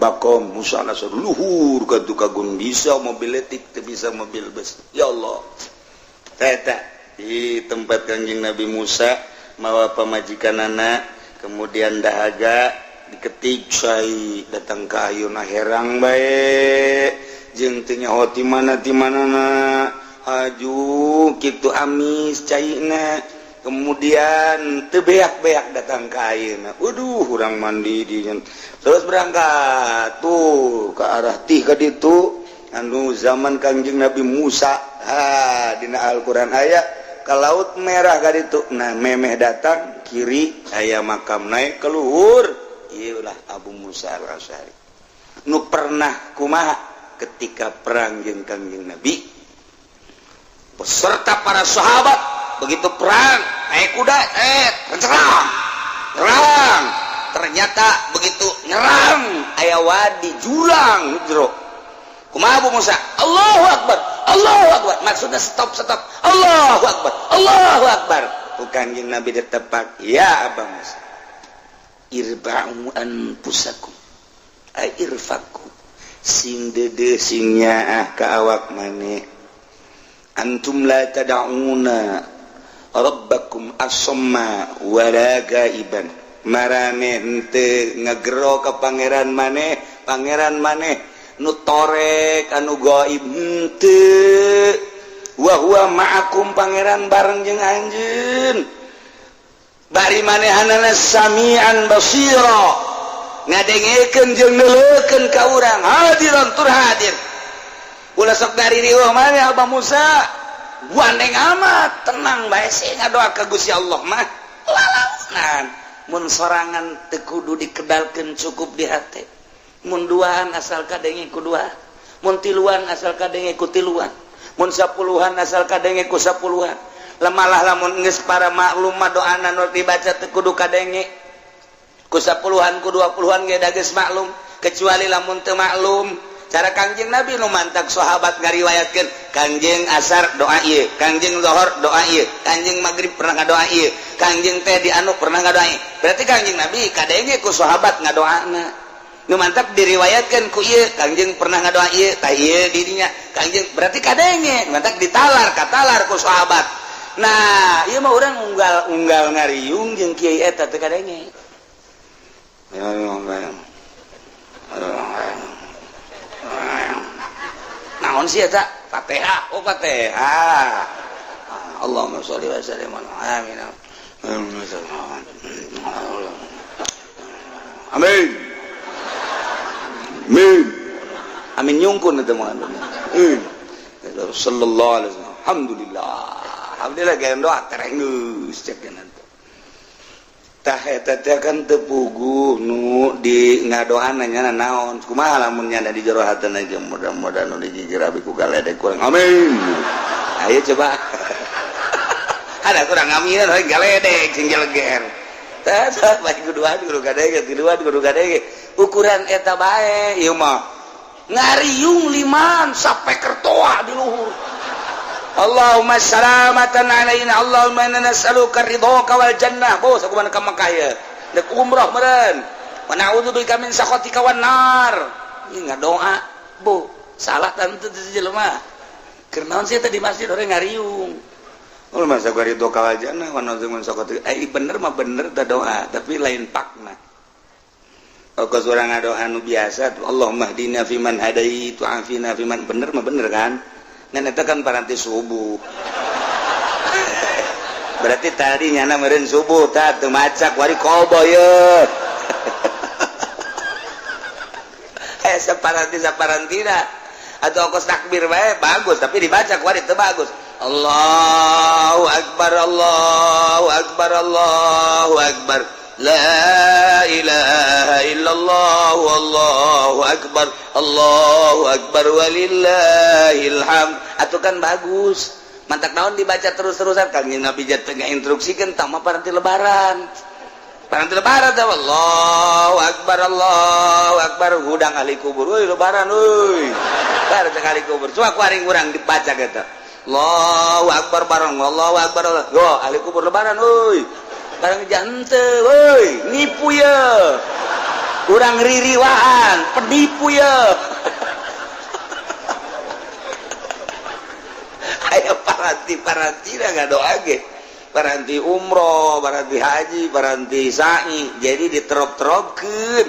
Bakom Musa al-Asy'ari, luhur ke Tukagun, bisa mobil letik teu, bisa mobil bus. Ya Allah, eta di tempat Kanjeng Nabi Musa mawa pamajikanana, kemudian dahaga diketik cai datang ke ayeuna, herang bae jeung teu nyaho ti mana ti manana, aju kitu amis caina, kemudian teu beak-beak datang ke ayeuna. Waduh, urang mandi di, terus berangkat tuh ke arah tih ka ditu anu zaman Kangjeng Nabi Musa. Ha, dina Al-Qur'an aya ke Laut Merah ka ditu. Nah, memeh datang kiri aya makam, naik ke luhur, ieulah Abu Musa Al-Asy'ari nu pernah kumaha ketika perang jeung Kangjeng Nabi beserta para sahabat. Begitu perang naik kuda, serang nyerang, ternyata begitu nyerang aya wadi, jurang jero. Kumaha Abu Musa? Allahu Akbar, Allahu Akbar, maksudnya stop, stop, Allahu Akbar, Allahu Akbar. Bukan Nabi ditepak, ya Abang Musa, irba'u anfusakum ay irfaku, sing dede, sing nyaah ka awak maneh. Antum la tad'una rabbakum asamma wala gaiban. Marane henteu ngegero ka pangeran maneh, pangeran maneh nu torek anu gaib henteu. Wa huwa ma'akum, pangeran bareng jeung anjeun, bari manehanana samian basira, ngadengekeun jeung neuleukeun ka urang, hadiran tur hadir. Ulah sok dari riweuh maneh, Abah Musa, gandeng amat, tenang bae sih, ngadoa ka Gusti Allah mah lalaunan. Mun sorangan teu kudu dikedalkeun, cukup di hate. Mun duaan asal kadenge ku dua, mun tiluan asal kadenge ku tiluan, mun sapuluhan asal kadenge ku sapuluhan. Lemalah lamun geus para maklum mah, doana nu dibaca teu kudu kadenge ku sapuluhan, ku 20-an ge da geus maklum, kecuali lamun teu maklum cara Kangjeng Nabi. Nu mantak sahabat ngariwayatkeun, Kangjeng asar doa ieu, Kangjeng zuhur doa ieu, Kangjeng maghrib pernah ngadoa ieu, Kangjeng teh di anu pernah ngadoa ieu. Berarti Kangjeng Nabi kadenge ku sahabat ngadoana. Nu mantap diriwayatkeun ku ieu, Kangjeng pernah ngadoa ieu, tah ieu didinya Kangjeng, berarti kadenge. Mantap ditalar katalar ku sahabat. Nah, ieu mah urang unggal-unggal ngariung jeung kiai eta teu kadenge. Ya, ya, ya. Naon sih eta? Fatihah. Oh, Fatihah. Allahumma sholli wa sallim ala, amin. Amin. Amin. Amin nyungkun itu mah. Amin. Sallallahu alaihi wasallam. Alhamdulillah. Alhamdulillah gaya doa tereng geus cek nanti. Tah, eta teh kan teu puguh nu di ngadoana nya naon. Kumaha lamun nya di jero hatena aja, mudah-mudahan nu digigir abi ku galedek kurang. Amin. Ayo coba. Ada kurang aminan we galedek sing jeleger. Tah, bae kuduan kudu kadenge, tiluan kudu kadenge. Ukuran eta bae ieu mah. Ngariung liman sampai kertoa di luhur. Allahumma salamatan alaina, Allahumma inna nas'aluka ridhoka wal jannah. Bos, aku mana ka Mekah ya. Dek umroh meureun. Wa na'udzubika min sakhatika wan nar. Ini ngadoa, Bu. Salah tentu teu jelema. Keur naon sih teh di masjid orang ngariung? Oh, masa gua ridho wal jannah wa na'udzu min sakhatika. Eh, bener mah bener teh doa, tapi lain pakna. Oh, kos urang ngadoa nu biasa, Allahumma hdina fiman hadait wa afina fiman, bener mah bener kan? Ngan eta kan paranti subuh. Berarti tadi nyana meureun subuh tah teu macak wari kobo ye. Eh, saparanti saparantina atau kos takbir bae bagus, tapi dibaca kuari teu bagus. Allahu akbar, Allahu akbar, Allahu akbar, la ilaha illallah, wallahu akbar, Allahu akbar, walillahil hamd. Atuh kan bagus. Mantak naon dibaca terus-terusan? Kanjeng Nabi tengah instruksikan tama paranti lebaran. Paranti lebaran teh Allahu akbar, Allahu akbar, hudang ahli kubur. Euy, lebaran euy. Bar cek ahli kubur. Coba ku aring urang dibaca gitu. Allahu akbar bareng Allahu akbar. Yo ahli kubur lebaran euy. Barang jante euy, nipu ye. Urang ririwaan, penipu ye. Ayo paranti-paranti dah ngadoa ge. Paranti umroh, paranti haji, paranti sa'i. Jadi diterop-teropkeun.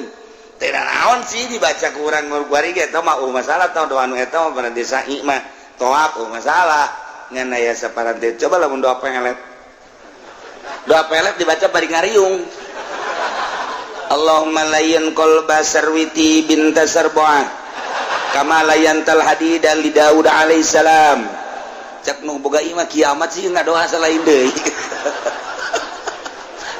Teu naon sih dibaca ku urang kuari ge eta mah masalah tah doa nu eta mah paranti sa'i mah. Toap masalah. Ngan aya saparanti coba lamun doa pelet. Doa pelet dibaca bari ngariung. Allahumma layyin qalba Sarwiti binta Sarbuah kama layyantal hadida li Daud alaihissalam. Cek nu boga imah kiamat sih ngadoa selain deui.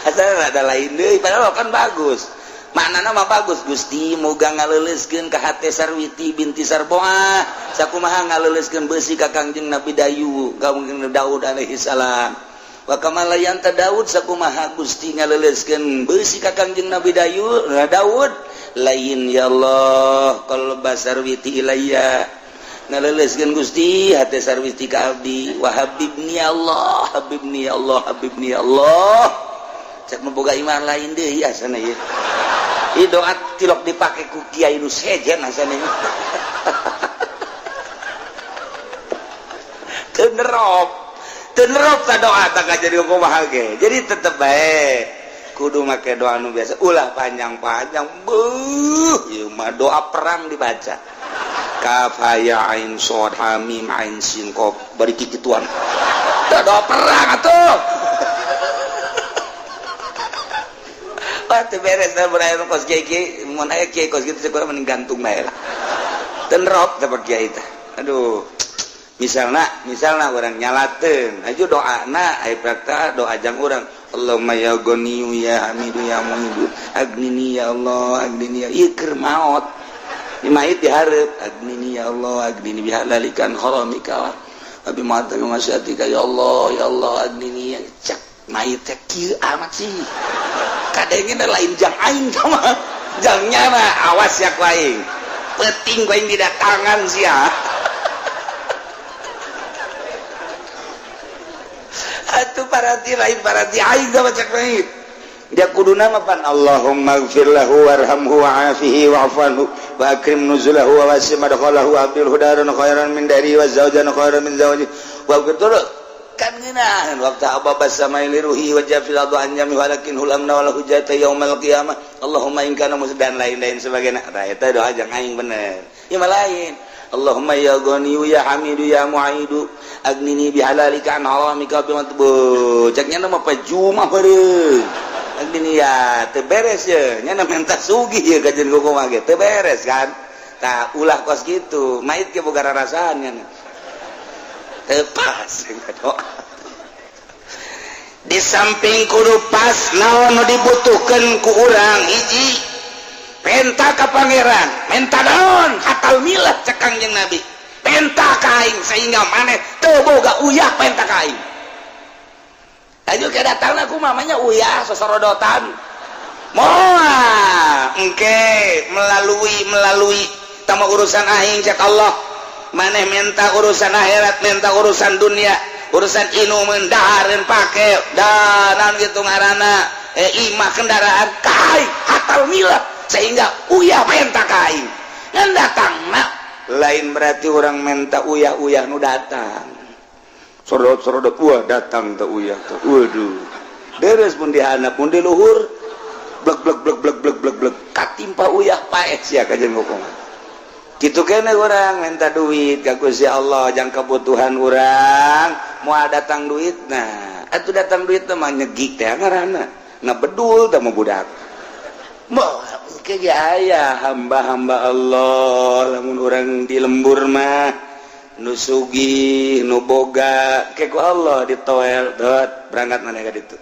Asal ada lain deui padahal kan bagus. Maknana mah bagus, Gusti moga ngaleuleuskeun ka hate Sarwiti binti Sarboah sakumaha ngaleuleuskeun beusi ka Kangjeng Nabi Dayu Kangjeng Daud alaihi salam. Wa kama layanta Daud sakumaha Gusti ngaleuleuskeun beusi ka Kangjeng Nabi Dayu Daud lain ya Allah qalba Sarwiti ilayya ngaleuleuskeun Gusti hate Sarwiti ka abdi wa habibni ya Allah habibni ya Allah habibni ya Allah. Cek nu boga iman lain deui asana ieu. Ieu doa tilok dipake ku kiai nu sejen asana ieu. Teu nerop. Teu nerop ta doa tah jadi kumaha ge. Jadi tetep bae kudu make doa nu biasa ulah panjang-panjang. Beuh, ieu mah doa perang dibaca. Kaf ha ya ain shad ha mim ain sin qaf bari kikituan. Tah doa perang atuh. Wah, teu beres da mun aya kos kiai mun aya kiai kos kitu kurang mending gantung bae lah. Teu nerop teh kiai teh. Aduh. Misalna urang nyalateun, aju doana aya prakta doa jang urang. Allahumma ya Ghaniyu ya Hamidu ya Muhidu agnini ya Allah agnini ya ieu keur maot. Ieu mayit dihareup agnini ya Allah agnini bihalalikan haramika wa bi ma'atika masyatika ya Allah ya Allah agnini ya cak mayit teh kieu amat sih. Kadengena lain jang aing mah. Jangnya mah awas ya ku aing. Penting ku aing didatangan sia. Atuh paranti lain paranti aing mah cak mayit. Dia kuduna mah pan Allahumma ighfir lahu warhamhu wa'afihi wa'fu anhu wa akrim nuzulahu wa wasi' madkhalahu wa abdilhu daran khairan min dari wa zawjan khairan min zawji wa qtur kan ngeunaheun waktu ababa samai liruhi wa jafil adu an jami walakin hulamna wala hujjata yaumal qiyamah Allahumma in kana dan lain-lain sebagainya. Tah eta doa jang aing bener. Ieu mah lain. Allahumma ya Ghaniyu ya Hamidu ya Mu'idu agnini bihalalika an haramika bi matbu. Cek nya mah pajumah beureum. Agnini ya teu beres ye, nya menta sugih ye ka jeung kumaha ge teu beres kan. Tah ulah kos kitu, mait ge boga rarasaan nya. Teu pas doa. Di samping kudu pas naon nu dibutuhkeun ku urang hiji penta ka pangeran, menta naon hatal milah cek Kangjeng Nabi. Penta ka aing sehingga maneh teu boga uyah penta ka aing. Aju ke datangna ku mamanya uyah sosorodotan. Moal engke melalui tama urusan aing cek Allah. Maneh minta urusan akhirat, minta urusan dunia, urusan inumeun, dahareun pake, danan gitu ngaranna, imah kendaraan kai hatal milah sehingga uyah menta ka aing. Ngan datangna lain berarti orang minta uyah-uyah nu datang. Sorodot-sorodot wah datang teh uyah teh. Waduh. Deres mun dihandap mun di luhur blek blek blek blek blek blek blek katimpa uyah paeh sia ka jeung hukuman. Kitu kene urang minta duit ka Gusti Allah jang kebutuhan urang moal datang duit nah atuh datang duit teh mah nyegik teh ngaranna ngabedul teh mah budak. Moal ke aya hamba-hamba Allah lamun urang di lembur mah Nu sugih, nu boga, ke ku Allah ditoel, dot berangkat mana ka ditu.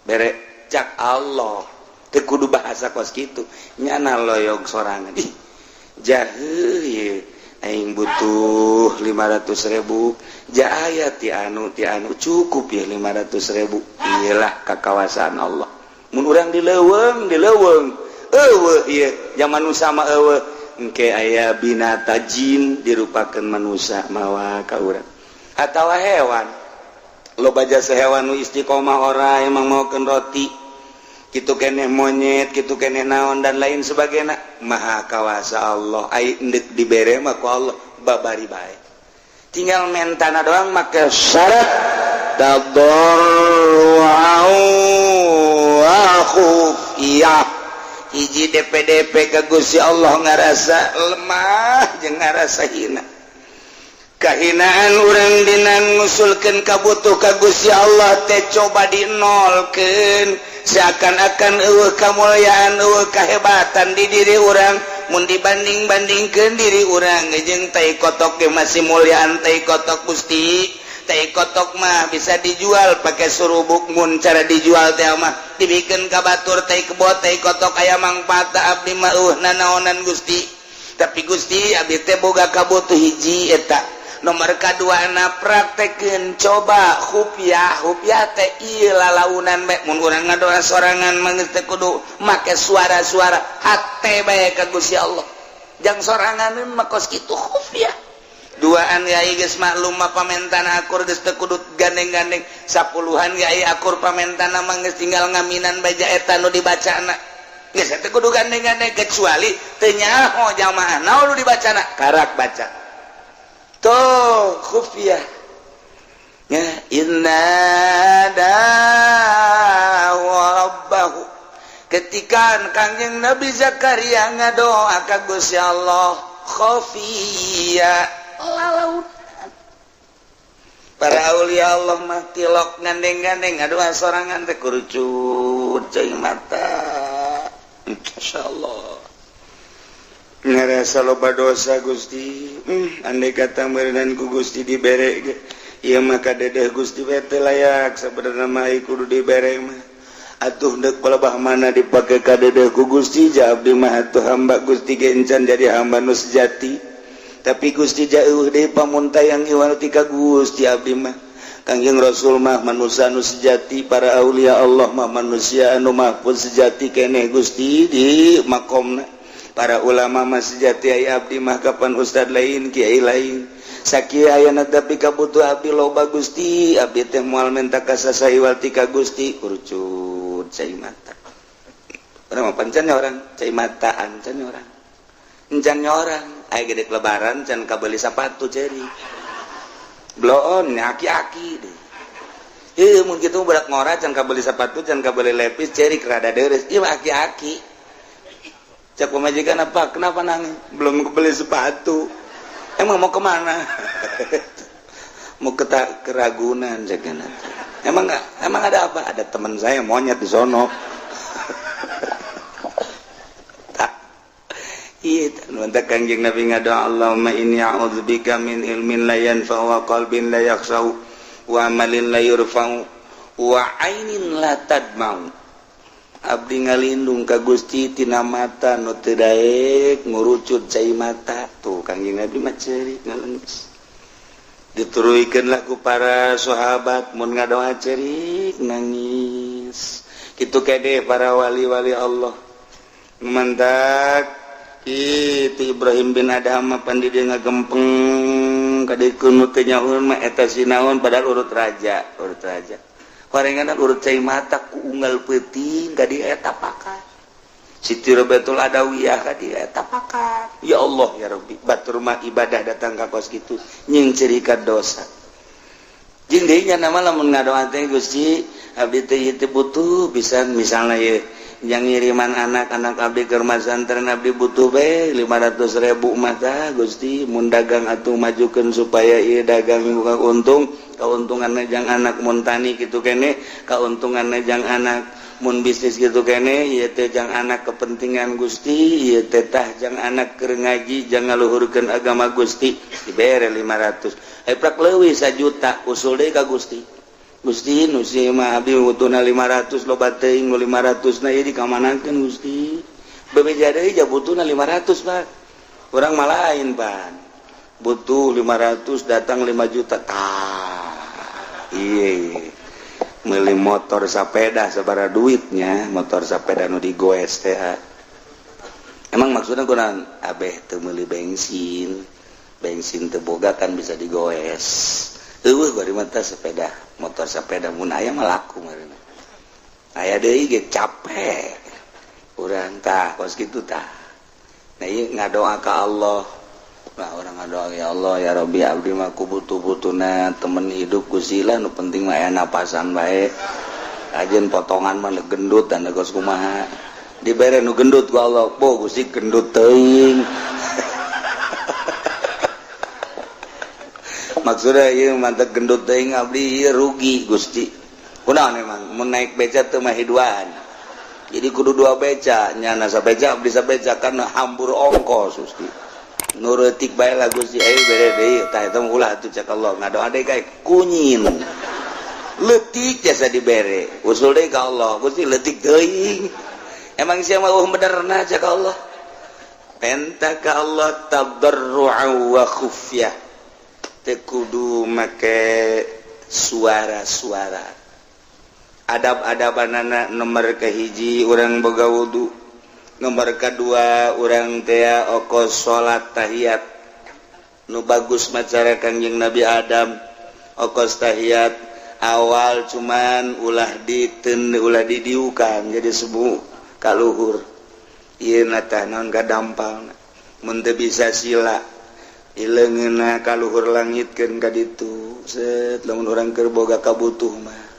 Bere cak Allah. Teu kudu bahasa kos kitu. Nyana loyog sorangan. Ih, jaheu ieu. Aing butuh 500.000. Ja aya ti anu ti anu cukup ya 500.000. Iyalah kakawasaan Allah. Mun urang di leuweung, di leuweung. Eueuh ieu zaman nu sama eueuh. Engke aya binata jin dirupakan manusia mawa ka urang atawa hewan. Loba jasa hewan nu istiqomah ora emang maokeun roti kitu keneh, monyet kitu keneh, naon dan lain sebagainya. Maha kawasa Allah. Ai endek dibere mah ku Allah babari bae, tinggal mentana doang make syarat tadarru'an wa khufiyah. Hiji DPDP ke Gusti Allah ngarasa lemah jeung ngarasa hina. Kahinaan urang dina ngusulkeun kabutuh ka Gusti Allah teh coba dinolkeun, seakan-akan eueuh kamulyaan, eueuh kahebatan di diri urang mun dibanding-bandingkeun diri urang jeung tai kotok ge masih mulyaan tai kotok. Gusti, tai kotok mah bisa dijual pakai surubuk. Mun cara dijual teh mah dibikin ka batur tai kebo, tai kotok aya mangfaat. Abdi mah eueuh nanaonan, Gusti. Tapi Gusti, abdi teh boga kabutuh hiji eta. Nomor kadua na praktekeun coba khufiah. Khufiah teh ieu lalaunan bae. Mun urang ngadoa sorangan mah geus teu kudu make suara-suara, hate bae ka Gusti Allah. Jang sorangan mah kos kitu khufiah. Duaan yai geus maklum mah pamentana akur, geus teu kudu gandeng-gandeng. Sapuluhan yai akur pamentana mah geus tinggal ngaminan baja eta nu dibacana, geus teu kudu gandeng-gandeng, kecuali teu nyaho jamaah naon nu dibacana, karak baca tuh khufiah ya. Inna rabbahu, ketika Kangjeng Nabi Zakaria ngadoa ka Gusti Allah khafiyah, lalaunan. Para aulia Allah mah tilok gandeng-gandeng, ngadoa sorangan teh kurucut cai mata. Masyaallah, ngerasa loba dosa, Gusti. Andai kata meureunan ku Gusti dibere ge ieu mah kadedeh Gusti we teu layak sabenerna mah, kudu dibere mah atuh deuk palebah mana dipake kadedeh ku Gusti. Ja abdi mah atuh hamba Gusti ge encan jadi hamba nu sejati, tapi Gusti jauh deui pamuntayang iwal ti ka Gusti abdi mah. Kangjeng Rasul mah manusia anu sejati, para aulia Allah mah manusia anu mahfuz sejati keneh Gusti di makomna, para ulama mah sejati, ai abdi mah kapan ustad lain, kiai lain sakieu ayana. Tapi kabutuh abdi loba, Gusti. Abdi teh moal menta ka saha iwal ti ka Gusti. Kurucut cai mata. Urang mah pancan orang cai mata, ancan orang, encan orang. Aya gede lebaran can kabeli sepatu, ceri bloon aki-aki deh. Ieu mun kitu budak ngora can kabeli sepatu, can kabeli lepis, cerik rada deres. Ieu mah aki-aki. Cak pamajikan, apa kenapa nangis? Belum kebeli sepatu. Emang mau kemana? Mau ke keragunan cek. Emang nggak, emang ada apa? Ada teman saya monyet di sono. Iya, mantap Kangjeng Nabi ngadoa, Allahumma inni a'udzubika min ilmin la yanfa'u wa qalbin la yakhsha'u wa amalin la yurfa'u wa ainin la tadma'u. Abdi ngalindung ka Gusti tina mata nu teu daek ngurucut cai mata. Tuh Kangjeng Nabi mah ceurik ngalengis. Dituruikeun lah ku para sahabat mun ngadoa ceurik nangis. Kitu kede para wali-wali Allah. Mantak itu Ibrahim bin Adham pan di dia ngagempeng kadikeun nu teu nyaun mah eta sinaon, padahal urut raja, urut raja. Horengan urut cai mata ku unggal peuting ka dieu eta pakat. Siti Robiatul Adawiyah ka dieu eta pakat. Ya Allah ya Rabbi, batur mah ibadah datang ka kos kitu nying cirikan dosa. Jeung deui nya nama lamun ngadoa teh, Gusti, abdi teh ieu teh butuh pisan, misalna ieu yang ngiriman anak-anak abdi ke rumah santren, abdi butuh be 500.000 mata Gusti. Mun dagang atuh majukeun supaya ieu dagang buka untung, keuntunganna jang anak, mun tani kitu kene keuntunganna jang anak. Mun bisnis gitu kene ieu teh jang anak kepentingan Gusti, ieu teh tah jang anak keur ngaji, jang ngaluhurkeun agama Gusti, dibere 500. Prak leuwih 1 juta usul deui ka Gusti. Gusti nu si mah abdi butuhna 500 loba teuing nu 500 na ieu dikamanakeun Gusti. Bebeja deui ja butuhna 500 Pak. Urang mah lain Pak. Butuh 500 datang 5 juta. Tah. Ieu meuli motor sepeda sabaraha duitnya, motor sepeda nu digoes teh. Emang maksudnya kunaon? Abeh teu meuli bensin. Bensin teu boga kan bisa digoes. Eueuh bari mah teh sepeda, motor sepeda mun aya mah laku meureun. Aya deui ge capek. Urang tah kos kitu tah. Nah ieu ngadoa ka Allah. Nah orang ngadoa ya Allah ya Rabbi abdi mah ku butuh-butuhna temen hidup Gusti lah nu penting mah aya napasan bae. Ajeun potongan mah gendut dan geus kumaha. Dibere nu gendut ku Allah, po Gusti gendut teuing. Maksudnya ieu mantep gendut teuing abdi ieu rugi Gusti. Kunaon emang mun naik beca teu mah hiduan. Jadi kudu dua beca, nyana sabeca abdi sabeca kan hambur ongkos Gusti. Nurutik bae lah Gusti ayo bere deui tah eta ulah atuh cek Allah ngadoa deui kae kunyin. Leutik jasa dibere, usul deui ka Allah Gusti leutik teuing. Emang sia mah eueuh benerna cek Allah. Penta ka Allah tadarru'a wa khufyah. Teu kudu make suara-suara. Adab-adabanana nomor kahiji urang boga wudu. Nomor kedua urang tea oko salat tahiyat nu bagus macara Kangjeng Nabi Adam okos tahiyat awal cuman ulah diten ulah didiukan jadi sebu kaluhur ieu na tah naon kadampalna mun teu bisa sila ileungeunna kaluhur langitkeun ka ditu set lamun urang keur boga kabutuh mah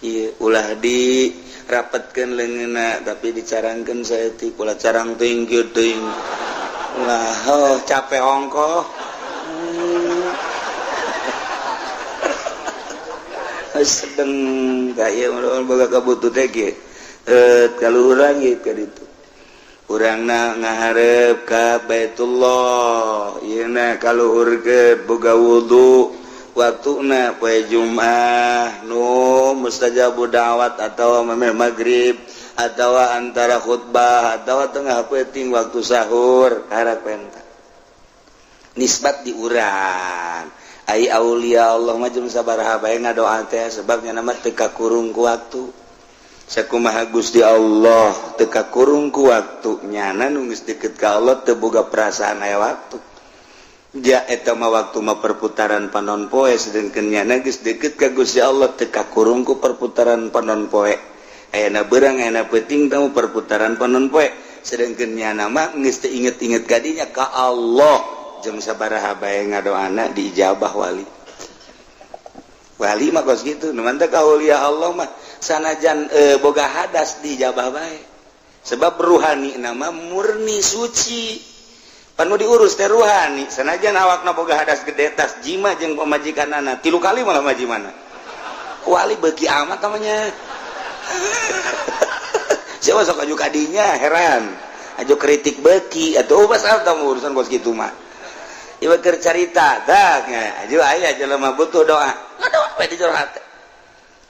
kieu ulah di rapatkan leungeunna tapi dicarangkeun saeutik ulah carang teuing kieu teuing ulah oh capek ongkoh sedeng ka ieu boga kabutuh teh kieu kaluhur langit ka ditu urangna ngahareup ka Baitullah ieu na kaluhur ke boga wudu waktuna poe Jumat nu mustajabu da'wat atau memeh magrib atau antara khutbah atau tengah peuting waktu sahur karak penta nisbat di urang ai aulia Allah mah jeung sabaraha bae ngadoa teh sebabnya nama teu kakurung ku waktu sakumaha Gusti Allah teu kakurung ku waktu nyana nu geus deukeut ka Allah teu boga perasaan aya waktu ja eta mah waktu mah perputaran panon poe sedengkeun nyana geus deukeut ka Gusti Allah teu kakurung ku perputaran panon poe ayana beurang ayana peuting tamu perputaran panon poe sedengkeun nyana mah geus teu inget-inget ka dinya ka Allah jeung sabaraha bae ngadoana diijabah wali wali mah kos kitu nu mantep ka aulia Allah mah sanajan boga hadas diijabah bae sebab ruhani nama murni suci panu diurus teh ruhani sanajan awakna boga hadas gede tas jima jeung pamajikanana 3 kali malah majimana wali beuki amat namanya siapa sok aju kadinya heran aju kritik beuki atuh basal tamu urusan kos kitu mah ieu keur carita tah aju aya jelema butuh doa ngadoa we di jero hate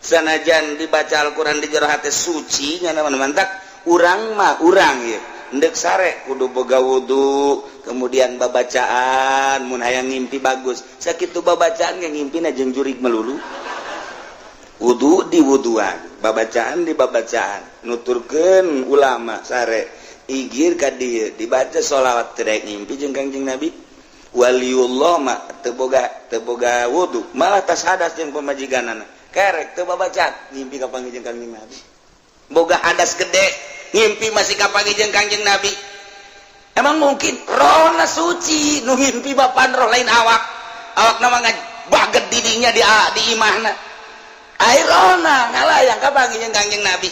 sanajan dibaca Al-Qur'an di jero hate suci nya mantak urang mah urang ieu ndek sare kudu boga wudu kemudian babacaan mun hayang ngimpi bagus sakitu babacaan ge ngimpina jeung jurig melulu wudu di wuduan babacaan di babacaan nuturkeun ulama sare igir ka dieu dibaca sholawat teu daek ngimpi jeung Kangjeng Nabi waliullah mah teu boga wudu malah tas hadas jeung pamajikanana kerek teu babacaan ngimpi ka panggih jeung Kangjeng Nabi boga hadas gede ngimpi masih kapanggih jeung Kangjeng Nabi emang mungkin rohna suci nu ngimpi bapan roh lain awak awakna mah baget didinya di imahna ai rohna ngalayang kapanggih jeung Kangjeng Nabi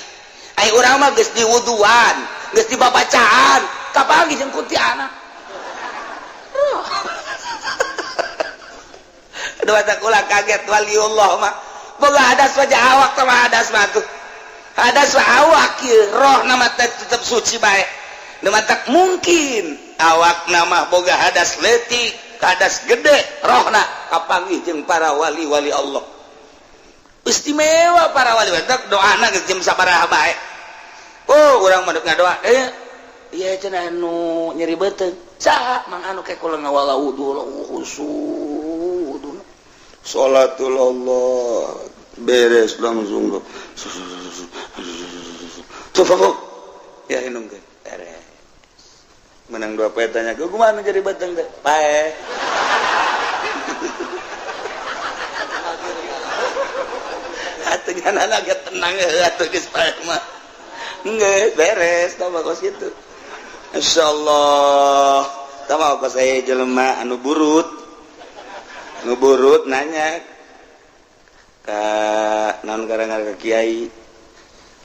ai urang mah geus diwuduan geus dibabacaan kapanggih jeung kuntianak Dua tak ulah kaget waliullah mah boga hadas wajah awak sama hadas mah tuh. Hadas awak ieu, roh nama teh tetep suci bae. Nu matak mungkin awak nama boga hadas leutik, hadas gede, rohna kapanggih jeung para wali-wali Allah. Istimewa para wali, matak doana geus jam sabaraha bae. Oh, urang mah ngadoa, ieu cenah anu nyeri beuteung. Saha mang anu ke kula ngawala wudu khusyuk wudu. Salatul Allah beres langsung tuh ya inungkeun beres. Menang dua poe tanya gua kumaha jadi beuteung teh pae. Atuh nyana agak tenang atuh geus pae mah. Geus beres tah kos kitu. Insyaallah tah mah kos aya jelema anu burut. Nu burut nanya ka naon karang ka kiai.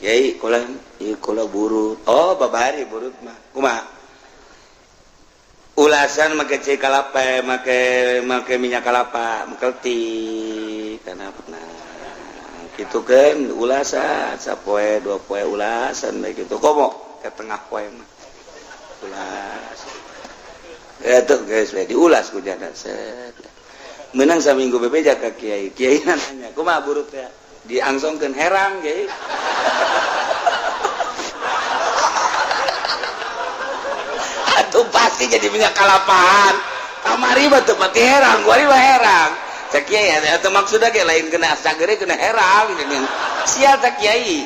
Kiai kula ieu kula burut. Oh babari burut mah. Kumaha? Ulasan make cai kalapa, make minyak kalapa, mengkelti kana pernah. Kitu kan ulasan sapoe dua poe ulasan bae kitu. Komo ke tengah poe mah. Ulas. Eta geus we diulas ku jana set. Menang saminggu bebeja ka kiai. Kiai nanya, kumaha burut teh? Diangsongkeun herang kiai. Atuh pasti jadi minyak kalapaan. Kamari mah teu pati herang, kuari mah herang. Cek kiai atuh maksudna ge lain kena sagere kena herang geuning. Sial tak kiai.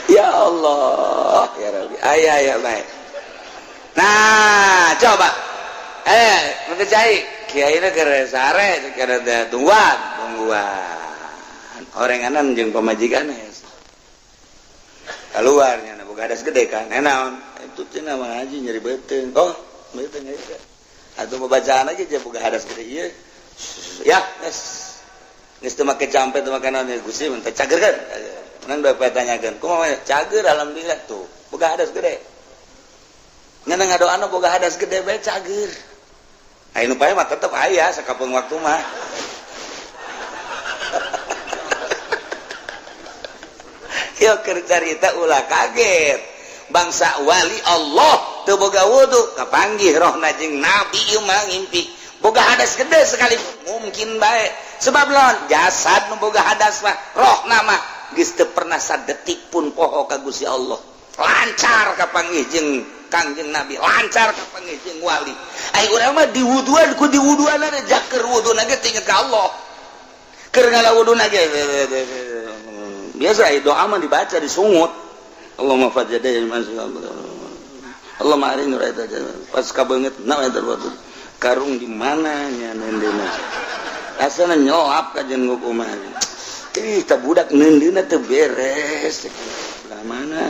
Ya Allah, ya Rabbi. Aya aya bae. Nah, coba. Cai kiai na keur sare keur tungguan, tungguan. Orenganan jeung pamajikan keluarnya na boga hadas gede kan. Naon? Itu cenah mah haji nyeri beuteung. Oh, beuteung eta. Atuh bacaan aja jeung boga hadas gede ieu. Ya, geus. Geus teu make campe teu make naon Gusti mun teh cager kan. Menang dua poe tanyakeun. Kumaha cager alhamdulillah tuh. Boga hadas gede. Ngan ngadoana boga hadas gede bae cager. Aya nu pae mah tetep aya sakapeung waktu mah. Yo keur carita ulah kaget. Bangsa wali Allah teu boga wudu kapanggih rohna jeung nabi ieu mah ngimpi. Boga hadas gede sekali mungkin bae. Sebab lawan jasad nu boga hadas mah rohna mah geus teu pernah sadetik pun poho ka Gusti Allah. Lancar kapanggih jeung Kangjeng Nabi, lancar kapanggih jeung wali. Ai urang mah diwuduan ku diwuduan jaker wuduna ge inget ka Allah. Keur ngala wuduna ge biasa doa mah dibaca disungut. Allahumma fajjada Allahumma arini raita pas kabeungeut na eta karung di mana nya neundeuna. Asana nyolap ka jeung kumaha. Ih tah budak neundeuna teu beres. Lah mana?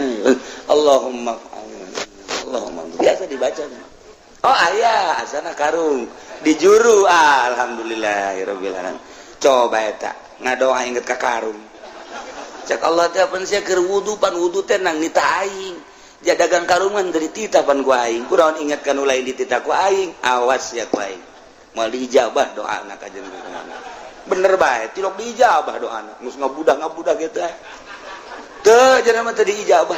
Allahumma Allahumma biasa dibaca. Oh aya asana karung dijuru alhamdulillahirabbil alamin. Coba eta ngadoa inget ka karung. Cek Allah teh pan sia keur wudu pan wudu teh nang nita aing. Dia dagang karungan dari tita pan ku aing. Kunaon inget ka nu lain ditita ku aing. Awas ya ku aing. Moal diijabah doana ka jeung bener bae tilok diijabah doana. Geus ngabudah-ngabudah kitu eh. Teu cenah mah teu diijabah.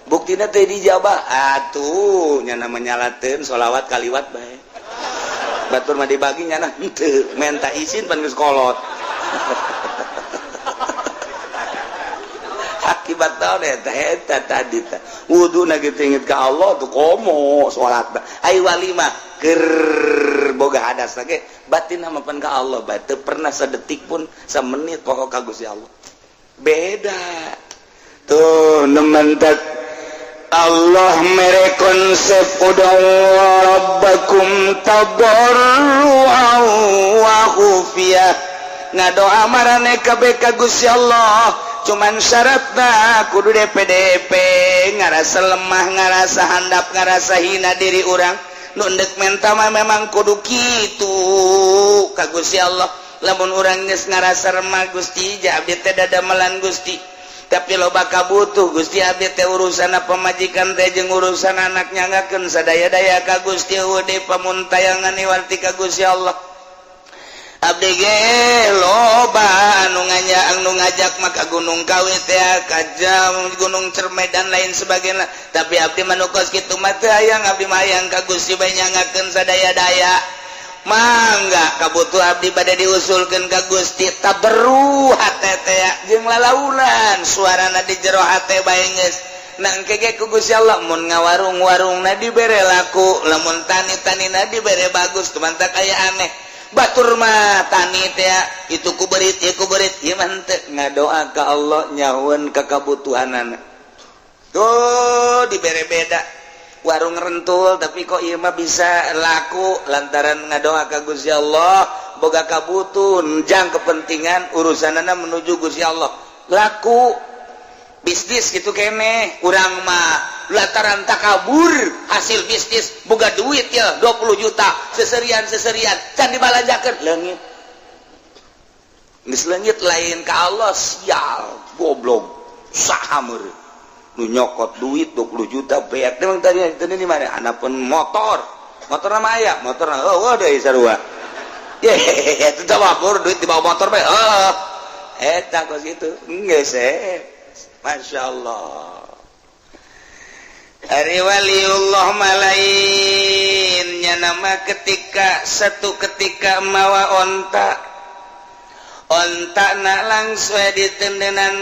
Buktina teh diijabah. Atuh nya menyalateun sholawat kaliwat bae. Batur mah dibagi nyana henteu menta izin pan geus kolot. Akibat naon eta eta tadi teh wuduna kitu inget ka Allah tuh komo salat ai wali mah keur boga hadas ge batin mah pan ka Allah bae teu pernah sadetik pun samenit poho ka Gusti Allah. Beda tuh nementak Allah mere konsep ud'u rabbakum tadarruan wa khufiyah. Ngadoa marane kabeh ka Gusti Allah cuman syaratna kudu DPDP ngarasa lemah ngarasa handap ngarasa hina diri urang nu endek menta mah memang kudu kitu ka Gusti Allah. Lamun urang geus ngarasa remah Gusti ja abdi teh dadamelan Gusti tapi loba kabutuh Gusti abdi teh urusan pamajikan teh jeung urusan anak nyangakeun sadaya-daya ka Gusti eueuh deui pamuntayangan iwarti ka Gusti Allah. Abdi ge loba anu nganya, anu ngajak maka Gunung Kawi teh, ka jam Gunung Cerme dan lain sebagainya, tapi abdi mah nu kos kitu mah teu hayang. Abdi mah hayang ka Gusti bae, nyangakeun sadaya-daya. Mangga kabutuh abdi bade diusulkeun ka Gusti. Tabarru hate teh jeung lalaunan suarana di jero hate bae geus nangke ge ku Gusti Allah. Mun ngawarung-warungna dibere laku, lamun tani-tanina dibere bagus. Tumantak aya aneh, batur mah tani teh itu ku berit, ieu ku berit, ieu mah henteu, ngadoa ka Allah nyahueun ka kabutuhanana tuh dibere beda. Warung rentul, tapi kok ieu mah bisa laku lantaran ngadoa ka Gusti Allah, boga kabutuh jang kepentingan urusanana menuju Gusti Allah, laku bisnis gitu kene. Urang mah lantaran takabur, hasil bisnis boga duit ya 20 juta, seserian seserian can dibalanjakeun, leungit. Geus leungit lain ka Allah. Sial, goblok, saha meureun nu nyokot duit 20 juta beak? Emang tadi tadi di mana pun motor, motor nama aya motor. Oh, oh deui sarua. Ye, itu tawabur duit di bawah motor bae. Oh, eta kos kitu geus eh. Masya Allah. Ari waliullah malainnya nama ketika satu ketika mawa onta, onta nak langsung ditendenan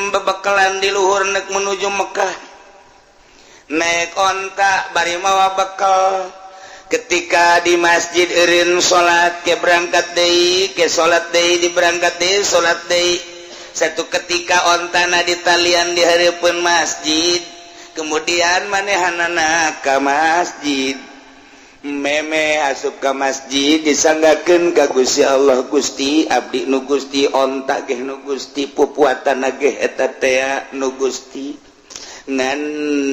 bebekalan di luhur nek menuju Mekah, naik onta bari mawa bekal. Ketika di masjid eureun salat, ke berangkat deui, ke salat deui, di berangkat deui, salat deui. Satu ketika ontana ditalian di hareupeun masjid, kemudian manehanana ka masjid, meme asup ka masjid, disanggakeun ka Gusti Allah, "Gusti, abdi nu Gusti, onta ge nu Gusti, pupuatan ge eta tea nu Gusti, ngan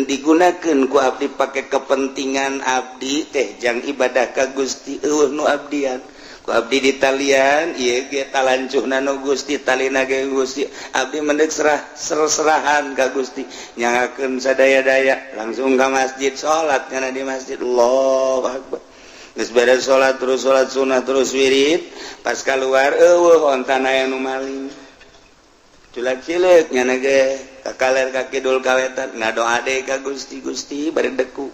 digunakeun ku abdi pake kepentingan abdi teh jang ibadah ka Gusti. Euweuh nu abdian ku abdi ditalian, ieu ge talancuhna nu Gusti, talina ge Gusti. Abdi mendek serah serahan ka Gusti, nyangakeun sadaya-daya." Langsung ka masjid, salat nyana di masjid, Allahu akbar. Geus beres salat, terus salat sunah, terus wirid. Pas keluar, euweuh ontana, aya nu maling. Culak cileuk nyana ge ka kaler, ka kidul, ka wetan, ngadoa deui ka Gusti. "Gusti, bari deku,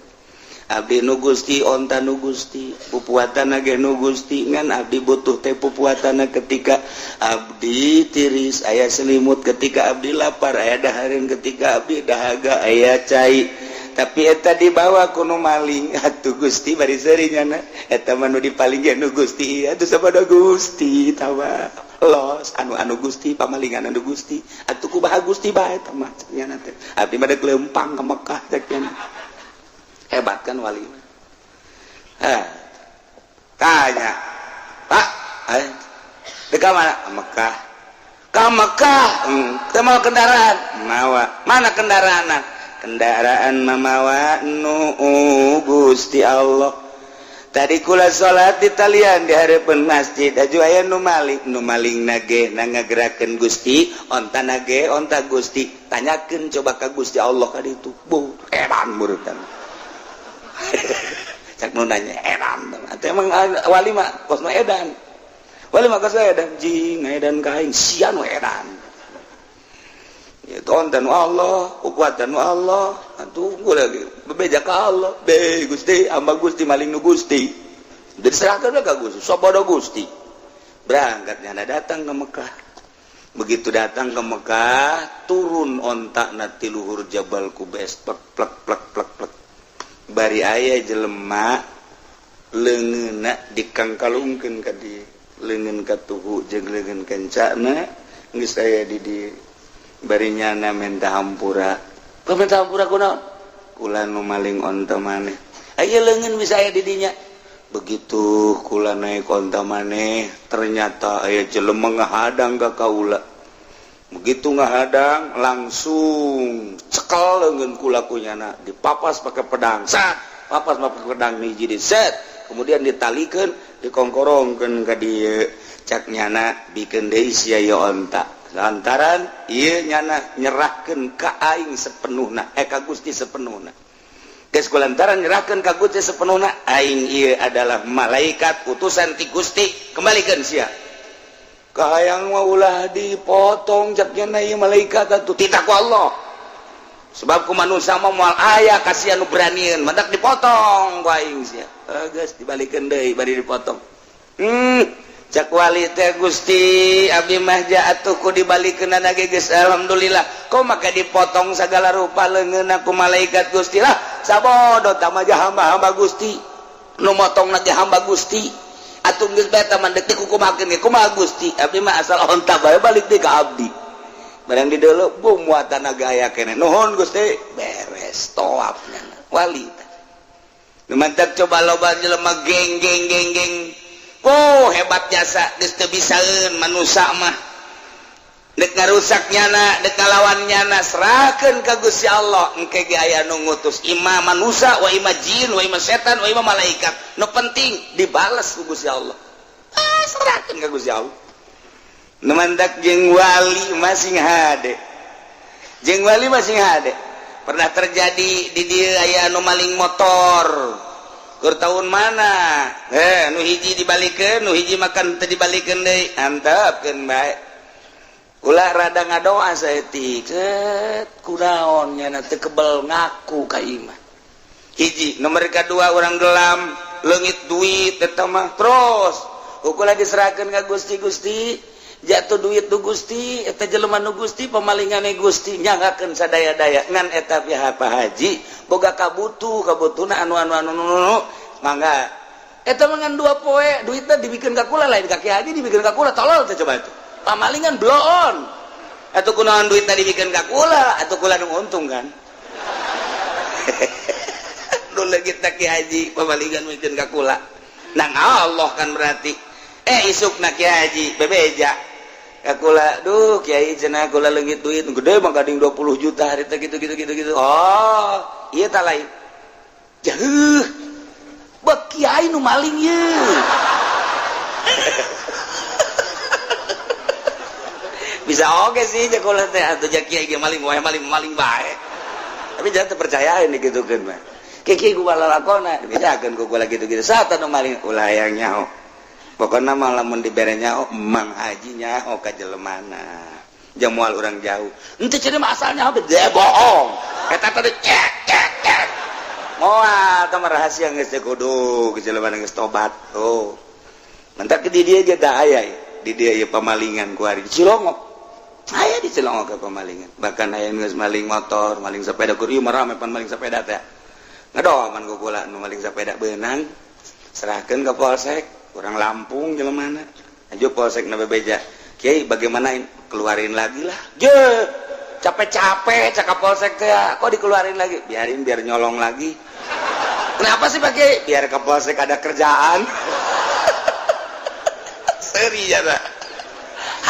abdi nu Gusti, onta nu Gusti, pupuatan ge nu Gusti, ngan abdi butuh teh pupuatan ketika abdi tiris aya selimut, ketika abdi lapar aya dahareun, ketika abdi dahaga aya cai, tapi eta dibawa ku nu maling. Atuh Gusti, bari seuri nyana, eta mah nu dipaling ge nu Gusti. Atuh sabodo Gusti tawa los anu anu Gusti, pamalingan anu Gusti. Atuh kumaha Gusti bae eta mah?" Cek nyana teh, "Abdi mah deuk leumpang ka Mekah," cek nyana. Hebat kan wali? Eh, tanya, "Pak, eh, dek mana?" "Ke Mekah." "Ke Mekah? Teu mau kendaraan?" "Mawa." "Mana kendaraan?" "Kendaraan mamawa nu Gusti Allah. Tadi kula salat di talian di hareupeun masjid, aju aya nu maling. Nu maling nage na ngagerakeun Gusti, onta nage onta Gusti. Tanyakeun coba ka Gusti Allah ka ditu." Bu, edan murutan. Cak nu nanya edan. Atuh emang wali mah kos nu edan. Wali mah kos edan, jing edan ka aing, sia nu edan. Ya onta nu Allah, kuatan nu Allah. Atuh lagi bebeja ka Allah. "Be Gusti, hamba Gusti, maling nu Gusti." Diserahkan ka Gusti, sabodo Gusti. Berangkat nyana datang ke Mekah. Begitu datang ke Mekah, turun onta na ti luhur Jabal Kubes, plek plek plek plek plek. Bari aya jelema leungeunna dikangkalungkeun ka dieu, leungeun katuhu jeung leungeun kencana geus aya di dieu. Bari nyana menta hampura. "Minta hampura kunaon?" "Kula nu maling onta maneh. Aya leungeun bisa aya di dinya. Begitu kula naik onta maneh, ternyata aya jelema ngahadang ka kaula. Begitu ngahadang, langsung cekel leungeun kula ku nyana, dipapas pakai pedang, sat, papas pakai pedang hiji di set, kemudian ditalikeun, dikongkorongkeun ka dieu. Cak nyana, bikeun deui sia ieu onta, lantaran ieu nyana nyerahkeun ka aing sepenuhna, eh, ka Gusti sepenuhna. Geus kulantaran nyerahkeun ka Gusti sepenuhna, aing ieu adalah malaikat utusan ti Gusti, kembalikan sia." Kahayang mah ulah dipotong cak nya ieu malaikat atuh titah ku Allah. Sebab ku manusia mah moal aya kasihan nu beranieun, mantak dipotong ku aing sia. Geus dibalikeun deui bari dipotong. Cak wali teh Gusti abdi mah atuh ku dibalikeunana ge geus alhamdulillah. Kok maka dipotong sagala rupa leungeunna ku malaikat Gusti lah. Sabodo tah mah hamba-hamba Gusti. Nu motongna ge hamba Gusti. Atuh geus bae tah mah deuk dikukumakeun ge kumaha Gusti? Abdi mah asal onta bae balik deui ka abdi. Barang di deuleu bum muatan aya keneh. Nuhun Gusti, beres toapnya wali teh. Nu mantak coba loba jelema geng geng geng geng. Oh hebat jasa geus teu bisaeun manusa mah. Dek ngarusak nyana, dek ngalawan nyana, serahkeun ka Gusti Allah. Engke ge aya nu ngutus ima manusa, wa ima jin, wa ima setan, wa ima malaikat. Nu penting dibales ku Gusti Allah. Ah, serahkeun ka Gusti Allah. Nu mantak jeung wali masing hade. Jeung wali masing hade. Pernah terjadi di dieu aya nu maling motor. Keur tahun mana? Nu hiji dibalikeun, nu hiji makan teu dibalikeun deui. Antepkeun bae. Ulah rada ngadoa saeutik. Set kunaon nyana teu kebel ngaku ka imah. Hiji, nomor kedua orang gelam leungit duit eta mah terus. Ukur diserahkeun ka Gusti Gusti, jatuh duit nu Gusti, eta jelema nu Gusti, pemalingane Gusti, nyanggakeun sadaya-daya ngan eta pihak Pak Haji boga kabutuh, kabutuhna anu anu anu anu mangga. Eta mah ngan 2 poe duitna dibikeun ka kula lain ka Ki Haji dibikeun ka kula tolol teh coba itu. Pamalingan bloon. Atuh kunaon duitna dibikeun ka kula, atuh kula nu untung kan. Nu leungit Ki Haji pamalingan mikeun ka kula. Nang Allah kan berarti. Isukna Ki Haji bebeja. Ka kula, duh Kiai cenah kula leungit duit gede mah gading 20 juta hari teh gitu gitu gitu gitu. Oh, ieu tah lain. Jauh. Bek kiai nu maling ye. Bisa oke sih kula teh atuh ja kiai ge maling wae maling maling bae. Tapi jangan terpercayain digitukeun mah. Kiai ku lalakona dibejakeun ku kula gitu-gitu. Saat anu maling ulah hayang nyaho. Pokona mah lamun dibere nyaho Mang Haji nyaho ka jelemana. Jamual urang jauh. Henteu cenah mah asalnya dia bohong. Eta tadi cek cek cek. Moal tah mah rahasia geus teh kudu jelemana geus tobat. Oh. Mantak di dieu ge da aya di dieu ieu pamalingan ku ari di Cilongok. Aya di Cilongok ke pamalingan. Bahkan aya geus maling motor, maling sepeda kur ieu mah rame pan maling sepeda teh. Ngadoman ku kula nu maling sepeda beunang. Serahkeun ka polsek, kurang Lampung jelemana. Aju polsek na bebeja. Kiai bagaimana keluarin lagi lah. Je, capek-capek cak polsek teh, kok dikeluarin lagi? Biarin biar nyolong lagi. Kenapa sih Pak Kiai? Biar ke polsek ada kerjaan. Seri ya dah.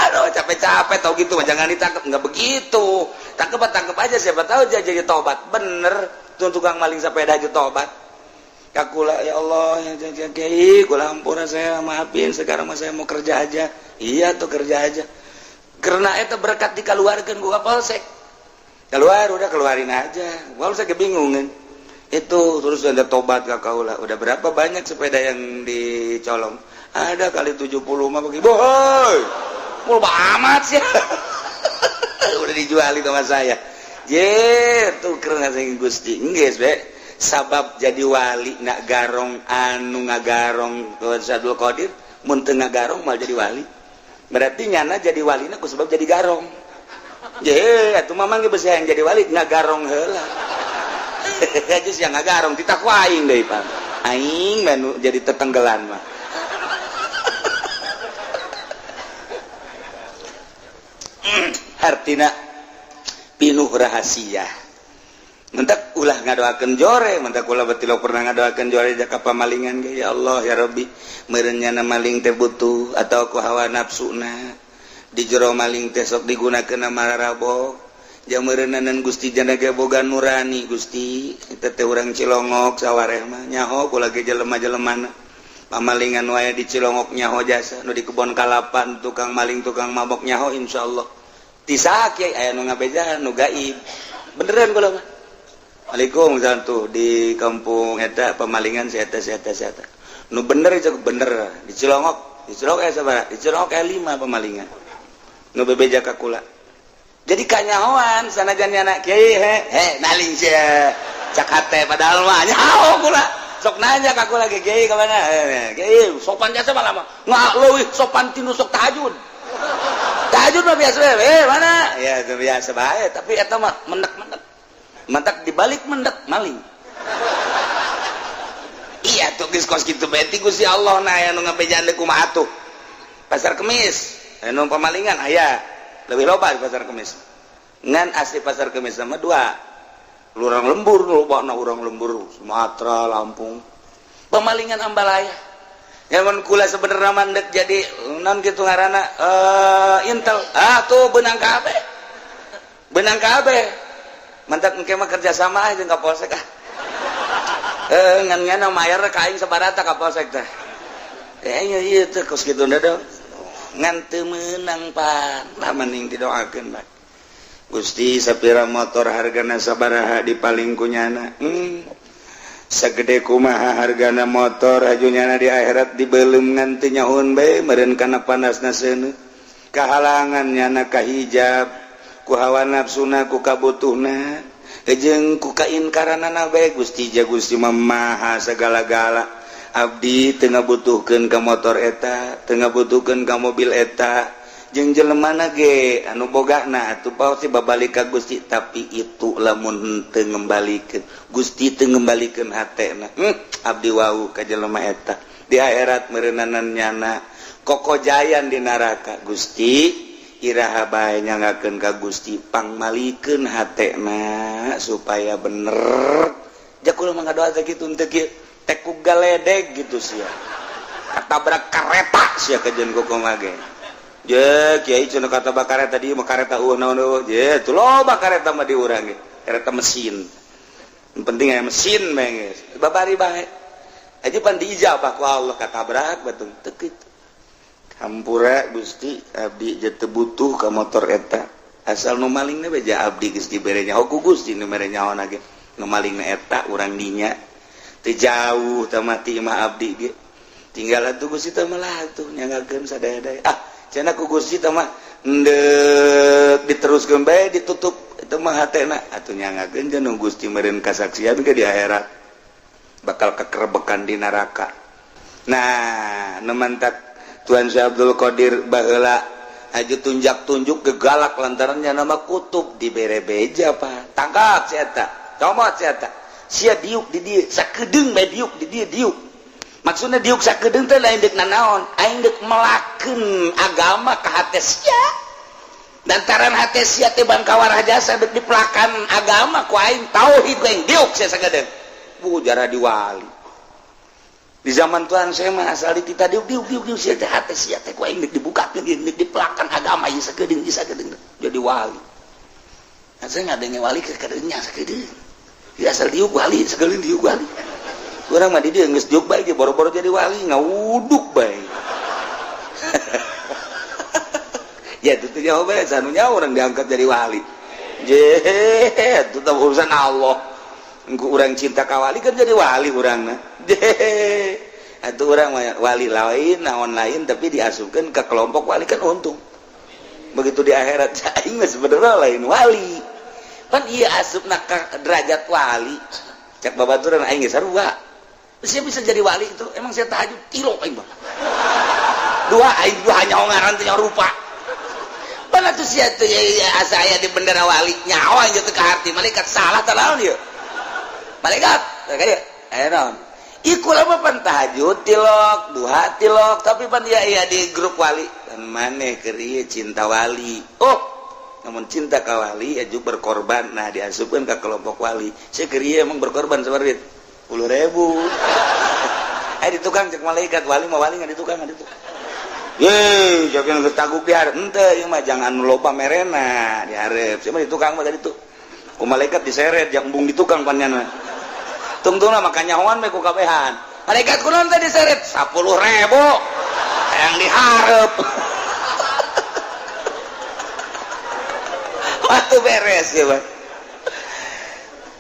Aduh capek-capek tau gitu jangan ditangkap, nggak begitu. Tangkep aja siapa tahu dia jadi tobat. Bener, tuh tukang maling sepeda aja tobat. Kakula ya Allah ya Kiai, kula ampura saya maafin sekarang mah saya mau kerja aja. Iya tuh kerja aja. Karena itu berkat dikeluarkan gua polsek. Keluar udah keluarin aja. Polsek kebingungan. Itu terus ada tobat ka kaula. Udah berapa banyak sepeda yang dicolong? Ada kali 70 mah bagi. Boy. Mul amat sih. Udah dijualin sama saya. Jer tuh karena saya Gusti. Geus be. Sabab jadi wali nak garong anu ngagarong ke Abdul Qadir mun teu ngagarong mal jadi wali. Berarti nyana jadi walina ku sebab jadi garong. Je atuh mamang ge beusi hayang jadi wali ngagarong heula. Aja sia ngagarong titah ku aing deui pan. Aing mah jadi tetenggelan mah. Hartina pinuh rahasia. Mentak ulah ngadoakeun jore, mentak ulah batilok pernah ngadoakeun jore jaka pamalingan ge ya Allah ya Rabbi, meureun nyana maling teh butuh atau ku hawa nafsuna. Di jero maling teh sok digunakeun mararabok. Jang meureunnanan Gusti jana ge boga nurani Gusti, eta teh urang Cilongok sawareh mah nyaho kula ge jelema-jelemana. Pamalingan wae di Cilongok nyaho jasa, nu di kebon kalapan tukang maling tukang mabok nyaho insyaallah. Ti saha kiai aya nu ngabejaan nu gaib. Beneran kula mah. Waalaikumsalam tuh di kampung eta pemalingan si eta si eta si eta. Nu bener itu bener di Cilongok. Di Curug aya sabaraha? Di Curug aya 5 pemalingan nu bebeja ka kula. Jadi kanyahoan sanajan nyana kiai, he he maling sia cak hate, padahal mah nyaho kula. Sok nanya ka kula ge, "Kiai ka mana?" "Kiai sopan jasa malah mah nggak leuwih sopan tinu sok tahajud." Tahajud mah biasa, "Eh, mana ya?" Itu biasa bae, tapi eta mah mendak-mendak mantak dibalik mendak maling. Iya tuh, geus kos kitu bae ti Gusti Allah. Nah, aya nu ngabejaan deui kumaha atuh? Pasar Kemis anu pemalingan aya lebih loba di Pasar Kemis. Ngan asli Pasar Kemis sama dua urang lembur, loba na urang lembur, Sumatera, Lampung, pemalingan ambalaya. Zaman kula sebenarnya mandek jadi non gitu ngaranna intel. Ah tuh, benang kabeh, benang kabeh. Mantap, engke mah kerja sama aja ka polsek ah. Eh, ngan ngan mayar ka aing sabarata ka polsek teh. Eh, iya iya teh kos kitu dong. Ngan teu meunang pan lah, mending didoakeun bae. Gusti, sapira motor hargana sabaraha dipaling kunyana? Segede kumaha hargana motor hajunyana di akhirat dibelum ngan teu nyahoun bae meureun kana panasna seuneu kahalangan nyana kahijab ku hawa nafsuna, ku kabutuhna jeung ku kainkaranana bae. Gusti, ja Gusti mah maha segala-gala. Abdi teu ngabutuhkeun ka motor eta, teu ngabutuhkeun ka mobil eta jeung jelemana ge anu bogana atuh pasti babalik ka Gusti. Tapi itu lamun teu ngembalikeun Gusti, teu ngembalikeun hatena, abdi wau ka jelema eta di akhirat meureunanan nyana kokojayan di neraka. Gusti, iraha bae nyangakeun ka Gusti pangmalikeun hatena supaya bener? Ja kula mah ngadoa teh kitu teu kieu teh ku galedeg gitu sia, katabrak kareta sia kajeun kumaha ge. Je kiai cenah katabrak kareta di mah kareta eueuh naon eueuh. Je tuh loba kareta mah di urang ge, kareta mesin. Yang penting aya mesin bae geus babari bae aja pan diijabah ku Allah katabrak batung teu kitu. Hampura Gusti, abdi je teu butuh ka motor eta, asal nu malingna beja abdi geus dibere nyaho ku Gusti. Nu mere nyaho ge nu malingna eta urang dinya teu jauh teu mati mah abdi ge tinggal atuh. Gusti teh mah atuh nyangakeun sadaya-daya. Ah, cenah ku Gusti teh mah endek diteruskeun bae, ditutup itu mah hatena atuh. Nyangakeun jeung Gusti meureun kasaksian ke di akhirat bakal kekerebekan di neraka. Nah, nu mantak Tuan Syekh Abdul Qadir baheula aju tunjak-tunjuk gegalak lantarannya nama kutub dibere beja pak, tangkap si eta, comot si eta, sia diuk di dieu sakedeung bae, diuk di dieu. Diuk maksudnya diuk sakedeung teh lain deuk nanaon, aing deuk melakeun agama ka hate sia. Lantaran hate sia teh bangkawar jasa, deuk dipelakan agama ku aing, tauhid ku aing, diuk sia sakedeung. Bu jarah di wali di zaman Tuhan saya mah asal ditita diuk diuk diuk diuk sia teh, hate sia teh ku aing deuk dibukakeun, deuk dipelakan agama ieu sakedeung, ieu sakedeung jadi wali. Nah, saya ngadenge wali ke kadeungnya sakedeung. Ya asal diuk wali, sakedeung diuk wali. Urang mah di dieu geus diuk bae ge boro-boro jadi wali, ngawuduk bae. Ya itu tuh jawabannya sanunya orang diangkat jadi wali. Je, itu teh urusan Allah. Engko urang cinta ka wali kan jadi wali urangna. Je, atuh urang mah wali lain, naon lain, tapi diasupkeun ke kelompok wali kan untung. Begitu di akhirat aing mah sebenarnya lain wali. Pan iya asupna ka derajat wali. Cek babaturan aing geus sarua. Saya bisa jadi wali itu emang saya tahajud tilok aing mah. Dua aing dua hanya ngaran teh rupa. Pan atuh sia teh ya, asa aya di bendera wali nyawa aing teh ka harti malaikat salah tah naon ieu. Malaikat kayak aya naon? Ieu kula mah pan tahajud tilok, duha tilok, tapi pan iya iya di grup wali. Dan maneh keur ieu cinta wali. Oh, namun cinta ka wali aju berkorban, nah diasupkeun ka kelompok wali. Saya keur ieu emang berkorban seperti 10.000. Eh, di tukang cek malaikat wali mah wali nggak di tukang, nggak di tukang. Ye, jangan geus taguk di hareup henteu ieu mah, jangan loba merena di hareup. Siapa di tukang mah tadi tuh. Ku malaikat diseret yang embung di tukang panyana. Tungtungna maka nyahoan we ku kabehan. Malaikat kunaon teh diseret 10.000 yang dihareup. Waktu beres ya, Pak.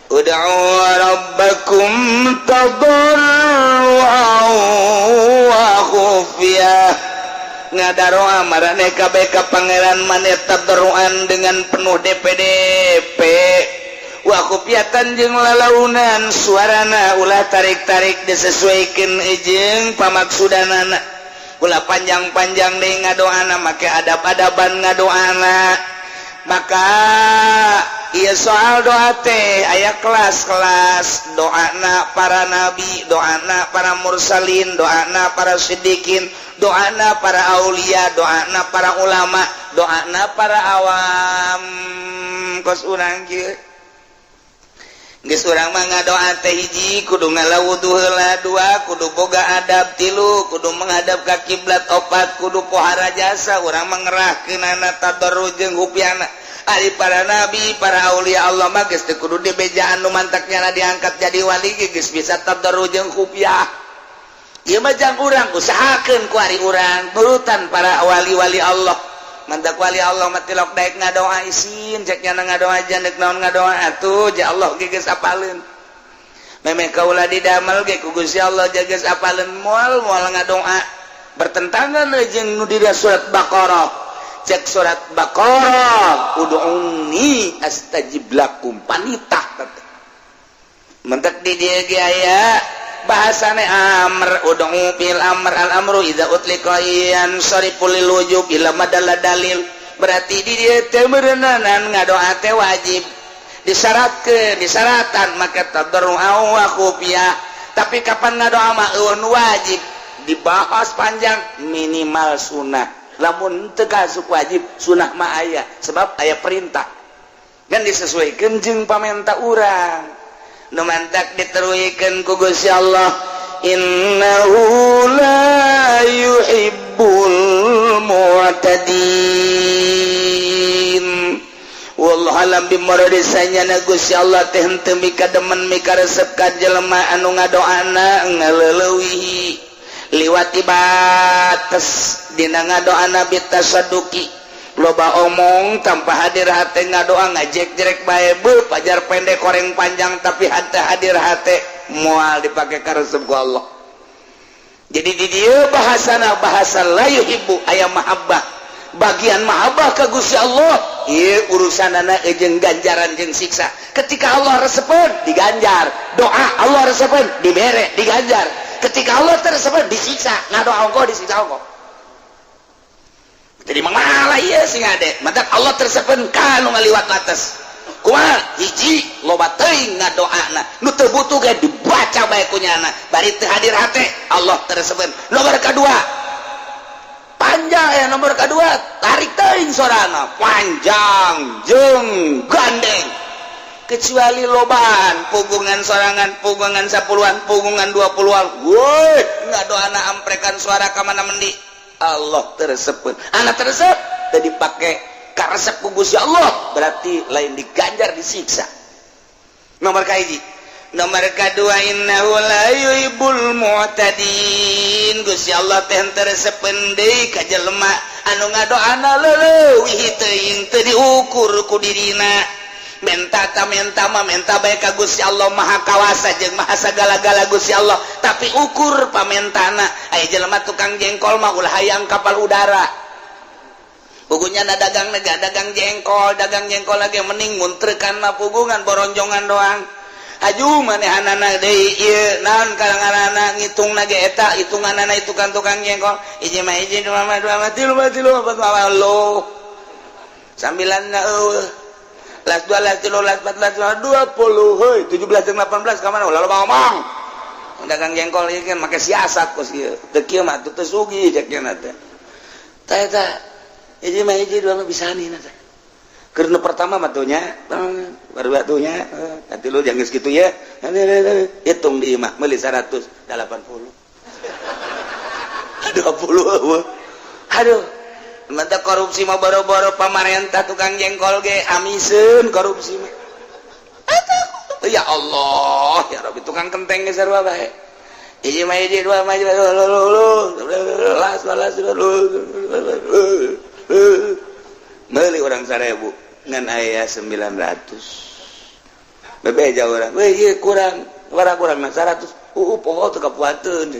Ud'u rabbakum tadarru'an wa khufyah. Ngadaroa marane kabeh ka Pangeran maneh tadarruan dengan penuh DPDP wa khufyatan jeung lalaunan suarana, ulah tarik-tarik, disesuaikan jeung pamaksudanana. Ulah panjang-panjang deui ngadoana, make adab-adaban ngadoana. Maka iya, soal doa teh aya kelas-kelas. Doana para nabi, doana para mursalin, doana para sidikin, doana para aulia, doana para ulama, doana para awam. Kos urang kieu geus, urang mah ngadoa teh hiji kudu ngalawudu heula, dua kudu boga adab, tilu kudu menghadap ka kiblat, opat kudu pohara jasa. Urang mah ngerahkeunana tadarru jeung khufyana. Ari para nabi, para aulia Allah mah geus teu kudu dibejaan, nu mantaknya diangkat jadi wali ge geus bisa tadarru jeung khufyah. Ieu mah jang urang usahakeun ku ari urang nurutan para wali-wali Allah. Mantak wali Allah mah tilok daek ngadoa isin, cek nyana ngadoa jandek naon ngadoa atuh ja Allah ge geus apaleun. Memeh kaula didamel ge ku Gusti Allah ja geus apaleun, moal moal ngadoa bertentangan jeung nu di surat Baqarah. Cek surat Baqarah, "Ud'uni astajib lakum," panitah. Mentek di dieu ge aya bahasane amr, ud'u bil amr, al amru idza utliqa yansarifu lil wujub ila madalla dalil. Berarti di dieu teh meureunanan ngadoa teh wajib, disyaratkeun, disaratan maka tadarru wa khufiyah. Tapi kapan ngadoa mah euweuh wajib, dibahas panjang, minimal sunnah. Lamun teu kasuk wajib, sunnah mah aya, sebab aya perintah kan disesuaikan jeung pamenta urang. Nu mantak diteruikeun ku Gusti Allah, innahu la yuhibbul mu'tadin. Wallahu alam bimuradi. Sanyana Gusti Allah teh henteu mika demen, mika resep ka jelema anu ngadoana ngaleulewihi, liwati batas dina ngadoana, bitasadduki, loba omong tanpa hadir hate, ngadoa ngajek-jerek bae, be pajar pendek koreng panjang tapi hate hadir hate, moal dipake karesep ku Allah. Jadi di dieu bahasana bahasa la yuhibbu, aya mahabbah, bagian mahabbah ka Gusti Allah. Ieu urusanana jeung ganjaran jeung siksa. Ketika Allah resepeun, diganjar doa. Allah resepeun, dibere, diganjar. Ketika Allah teresepeun, disiksa. Ngadoa ongkoh, disiksa ongkoh. Jadi malah iya sing ade mantak Allah tersepen ka nu ngaliwat batas. Kumaha? Hiji, loba teuing ngadoana, nu teu butuh ge dibaca bae ku nyana, bari teu hadir hate, Allah tersepen. Nomor kedua panjang ya, nomor kedua tarik teuing sorana panjang jeung gandeng, kecuali lobaan pugungan sorangan, pugungan 10-an, pugungan 20-an, woi ngadoana amprekan suara ka mana mendi, Allah tersebut anak tersebut tadi dipakai karesep ku Gusti Allah, berarti lain diganjar, disiksa. Nomor kahiji. Nomor kedua, innahu la yuhibbul mu'tadin. Gusti Allah teh teresepeun deui ka jelema anu ngadoana leuwih teuing, teu diukur ku dirina. Menta ta menta mah menta bae ka Gusti Allah, Maha Kawasa jeung Maha sagala-gala Gusti Allah, tapi ukur pamentana. Aya jelema tukang jengkol mah ulah hayang kapal udara. Pugunya na dagang nega dagang jengkol, dagang jengkol lagi mending muntrekan mah pugungan boronjongan doang. Aju manehanana deui ieu naon kalanganana ngitung ge eta hitunganana itu kan tukang jengkol, hiji mah hiji, dua mah dua mah, tilu mah tilu, empat mah lo sambilan eueuh, las dua, las tilu, las empat, las lima, 20. Hei, 17 jeung 18 ka mana? Ulah loba ngomong. Dagang jengkol ieu kan make siasat kos ieu teu kieu mah teu sugih cek nya teh. Tah eta hiji mah hiji, dua mah bisa nih teh. Keur nu pertama mah tuh nya, baru atuh nya, nanti lu jangan segitu ya. Hitung di imah meuli 180. 20. Aduh, mantap korupsi mah, boro-boro pamarentah, tukang jengkol ge amiseun korupsi mah. Ya Allah, ya Rabbi, tukang kenteng ge sarua bae. Hiji mah hiji, dua mah las las, meuli urang 1000 ngan aya 900. Bebeja urang, weh ieu kurang, warah kurang 100. Poho teu kapuateun.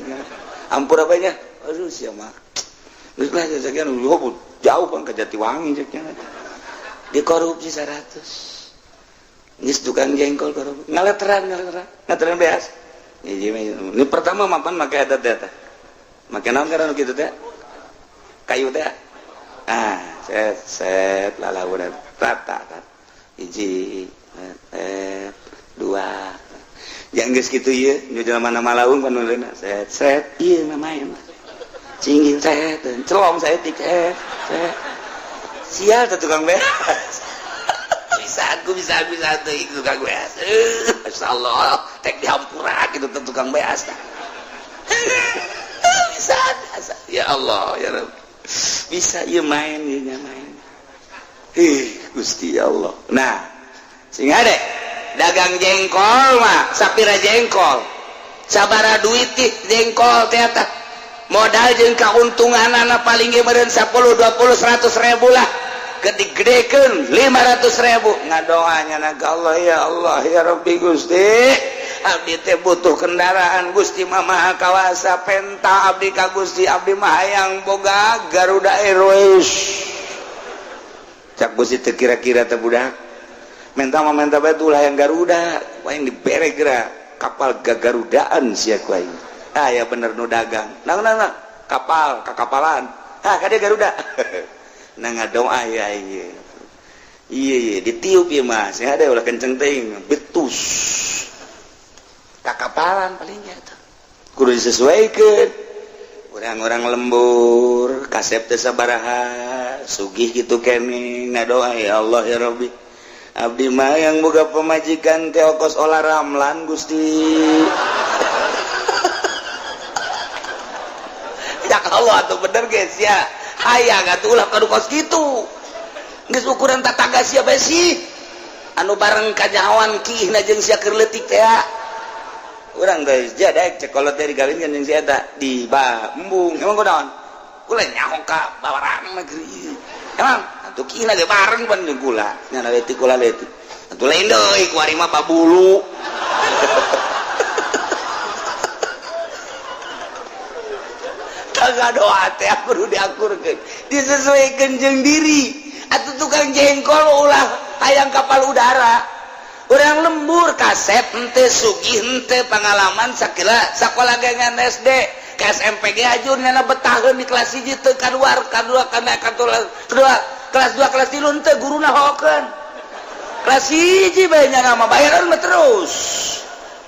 Ampura bae nya. Aduh, sia mah. Geus lah sekian jauh bang ke Jatiwangi ceknya. Dikorupsi 100. Geus tukang jengkol korupsi. Ngaleteran ngaleteran beas. Ini pertama mapan make eta teh teh. Make naon karena kitu teh? Kayu teh. Ah, set set lalaunan rata kan. Hiji, dua. Jangan geus kitu ieu, nu jelema mana malaung panuleuna. Set set ieu mah main. Cingin set, celong saya tik set, set. Sial teh tukang beas. Bisa aku bisa teh tukang beas. Masyaallah, tek dihampura kitu teh tukang beas. Bisa, ya Allah, ya Rabb. Bisa ieu main ieu nya main. Ih, Gusti Allah. Nah, sing ade dagang jengkol mah sapira jengkol. Sabara duit tih jengkol teh eta. Modal jeung kauntunganana paling ge meureun 10 20 100 ribu lah. Gede-gedekeun 500 ribu. Ngadoanya na ka Allah, ya Allah ya Rabbi Gusti. Abdi teh butuh kendaraan Gusti mah Maha Kawasa penta abdi ka Gusti abdi mah hayang boga Garuda Airways. Cak Gusti teu kira-kira teh budak. Menta mah menta bae ulah yang Garuda, wae dibere geura kapal gagarudaan sia ku aing. Ah ya bener nu dagang. Nah, nah, nah. Kapal, kakapalan. Ah kade Garuda. Nah ngadoa ya ieu. Iya iya ditiup ieu mah, sing ada ulah kenceng teuing, betus. Kakapalan palingnya tuh. Kudu disesuaikan. Orang-orang lembur, kasep teh sabaraha, sugih kitu keneh ngadoa ya Allah ya Rabbi. Abdi mah yang boga pemajikan teh okos Ola Ramlan Gusti. Ya Allah atuh bener guys ya. Hayang atuh ulah kadu kos kitu. Geus ukuran tataga sia bae sih. Anu bareng kanyahoan kiihna jeung sia keur leutik teh. Urang geus jadaek cek kolot teh digawinkeun jeung si eta di embung. Emang kunaon? Kula nyaho ka bawarang negeri. Emang atuh kiihna ge bareng pan jeung kula. Nya leutik kula leutik. Atuh lain deui ku ari mah babulu. Kagak doa teh kudu diakurkeun. Disesuaikan jeung diri. Atuh tukang jengkol ulah hayang kapal udara. Urang lembur kasep henteu sugih henteu pengalaman sakila sakola ge ngan SD ke SMP ge ajur nyana betaheun di kelas 1 teu kaluar kadua kana kedua kelas 2 kelas 3 henteu guruna hokeun. Kelas 1 bae nyana mah bayaran mah terus.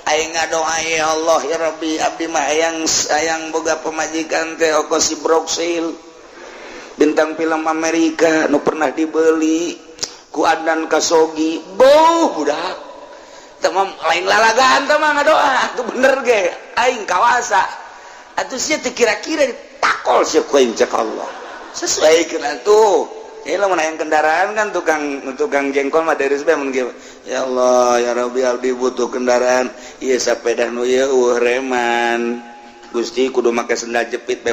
Aing ngadoa ya Allah ya Rabbi abdi mah hayang boga pemajikan teh oko si Broksil bintang film Amerika nu pernah dibeli ku Adnan Kasogi beuh budak teh mah lain lalagaan teh mah ngadoa atuh bener ge aing kawasa atuh sia teu kira-kira ditakol sia ku aing cek Allah sesuaikeun atuh. Ini lamun hayang kendaraan kan tukang jengkol mah deres bae mun kieu. Ya Allah ya Rabbi abdi butuh kendaraan. Ieu sapeda nu ieu eueuh reman. Gusti kudu make sendal jepit bae.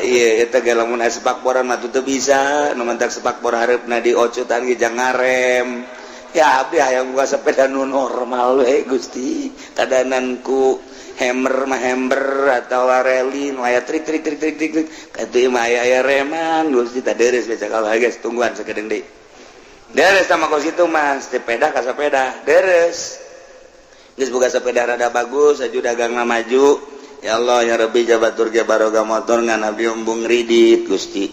Ieu eta ge lamun aya sepakboran mah teu bisa, nu mantak sepakbor hareupna diocutan ge jang ngarem. Ya abdi hayang boga sepeda nu normal we Gusti. Kadanan ku hammer mah hammer atau reli nu aya trik trik trik trik trik katuh mah aya aya reman Gusti tah deres baca kalau guys tungguan sakedeung deui. Deres sama kos itu mas sepeda ka sepeda deres. Geus boga sepeda rada bagus aju dagangna maju. Ya Allah ya Rabbi jabatur ge baroga motor ngan abdi embung ridit Gusti.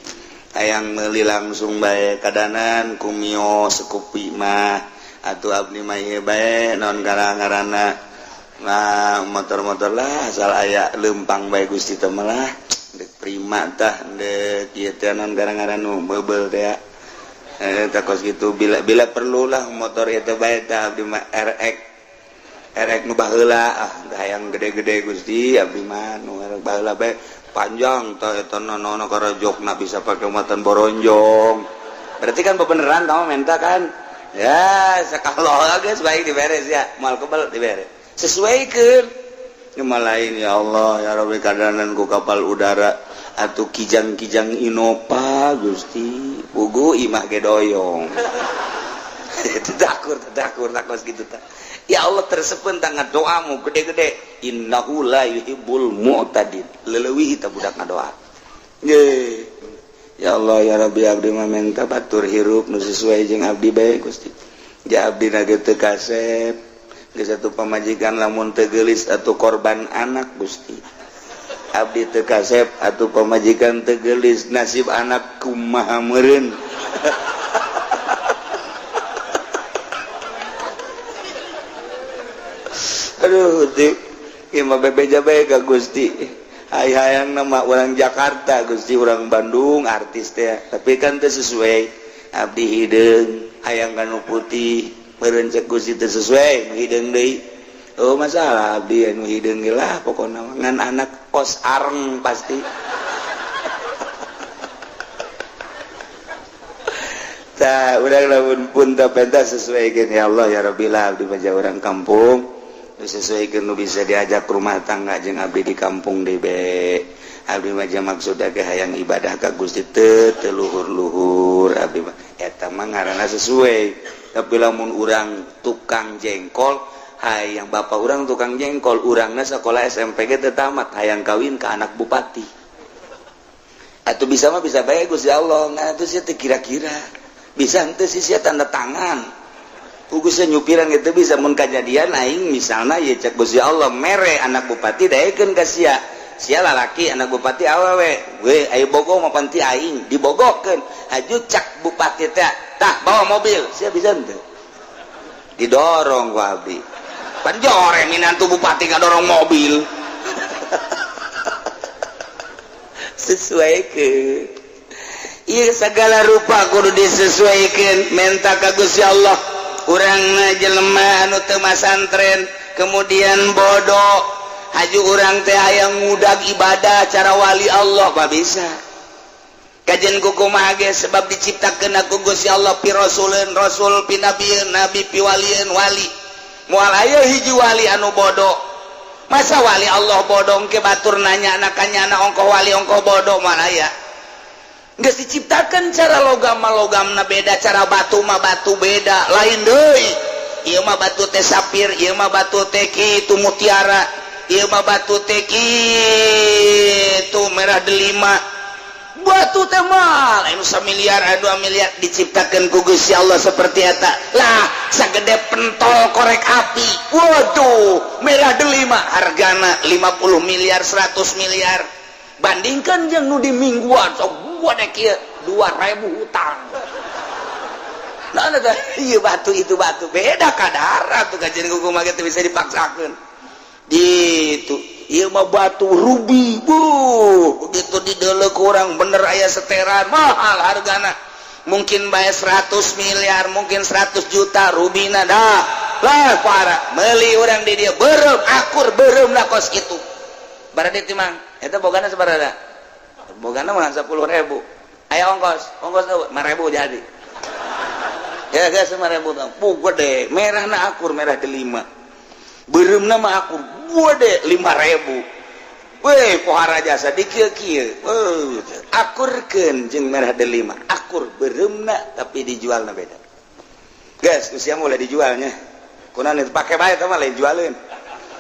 Hayang meuli langsung bae kadanan ku Mio Scoopy mah atuh abdi mah ieu bae naon ngaranna. Nah motor-motor lah asal aya lempang bae Gusti teh mah lah dek prima tah dek ieu teh naon ngaran-ngaran nu meubel teh tah kos kitu bila bila perlulah motor ieu teh bae tah abdi mah RX RX nu baheula ah hayang gede-gede Gusti abdi mah nu baheula bae panjang tah eta naon karajokna bisa pake muatan boronjong berarti kan bebeneran kamu minta kan ya sakalo geus baik diberes ya moal kebel diberes sesuaikan lain ya Allah ya Rabbi kadanan ku kapal udara atau kijang-kijang Innova Gusti pugu imah ge doyong. Takur takur takos gitu ta. Ya Allah tersepen tangan doamu gede-gede innahu la yuhibbul mu'tadin leleuwih ta budak ngadoa. Ye. Ya Allah ya Rabbi, abdi mah menta batur hirup nu sesuai jeung abdi bae Gusti. Ja abdi na ge teu kasep. Geus satu pamajikan lamun teu geulis atau korban anak Gusti. Abdi teu kasep atau pamajikan teu geulis, nasib anak kumaha meureun. Aduh, di ieu mah bebeja bae ka Gusti. Hai hayang nama orang Jakarta Gusti, orang Bandung artis teh, tapi kan teu sesuai abdi hideung hayang kanu putih meureun cek Gusti teu sesuai hideung deui. Oh masalah abdi anu hideung ge lah pokona ngan anak kos areng pasti. Tah urang lamun pun teu pentas sesuaikeun ya Allah ya Rabbi lah abdi mah urang kampung sesuai nu bisa diajak rumah tangga jeung abdi di kampung DB. Abdi mah maksud ge hayang ibadah ka Gusti teu teu luhur-luhur abdi mah eta mah ngaranna sesuai. Tapi lamun urang tukang jengkol, hayang bapak urang tukang jengkol, urangna sekolah SMP ge teu tamat, hayang kawin ka anak bupati. Atuh bisa mah bisa bae Gusti Allah, ngan atuh sia teu kira-kira. Bisa henteu sih sia tanda tangan. Ugusnya nyupiran gitu bisa mun kajadian aing misalna ye cek Gusti Allah mere anak bupati daekeun ka sia. Sia lalaki anak bupati awewe. We aya bogo mah panti aing dibogokeun. Haju cak bupati teh tah bawa mobil. Sia bisa henteu? Didorong ku abdi. Pan jore minantu bupati ngadorong mobil. Sesuaikeun. Ieu segala rupa kudu disesuaikeun menta ka Gusti Allah. Urang jelema anu teu masantren kemudian bodoh haju urang teh hayang ngudag ibadah cara wali Allah mah bisa kajen kumaha ge sebab diciptakeun ku Gusti Allah pi rasuleun rasul pi nabieun nabi pi walieun wali moal aya hiji wali anu bodoh. Masa wali Allah bodoh ke batur nanya anaknya ongkoh wali ongkoh bodoh moal aya. Geus diciptakan cara logam mah logamna beda, cara batu mah batu beda, lain deui. Ieu mah batu teh sapir, ieu mah batu teh kitu mutiara, ieu mah batu teh kitu merah delima. Batu teh mah lain samiliar, 2 miliar diciptakeun ku Gusti Allah seperti eta. Lah, sagede pentol korek api. Waduh, merah delima hargana 50 miliar, 100 miliar. Bandingkan jeung nu di mingguan sok gua dek ieu 2000 hutang. Nah, ieu batu itu batu beda kadar tuh kajian kumaha ge teu bisa dipaksakeun. Gitu. Ieu mah batu rubi, bu. Begitu dideuleu kurang bener aya seteran mahal hargana. Mungkin bae 100 miliar, mungkin 100 juta rubina dah. Lah para meuli urang di dieu beureum akur beureum lah kos kitu. Barade timang, eta bogana sabaraha? Bogana mah 10.000. Aya ongkos, ongkos 5.000 jadi. Ya guys, 5.000 bang. Puh gede, merahna akur merah delima. Beureumna mah akur gede 5.000. Weh, pohara jasa di kieu-kieu. Akurkeun jeung merah delima. Akur beureumna tapi dijualna beda. Guys, usia mulai dijualnya. Kunaon itu pake bae teh mah lain jualeun.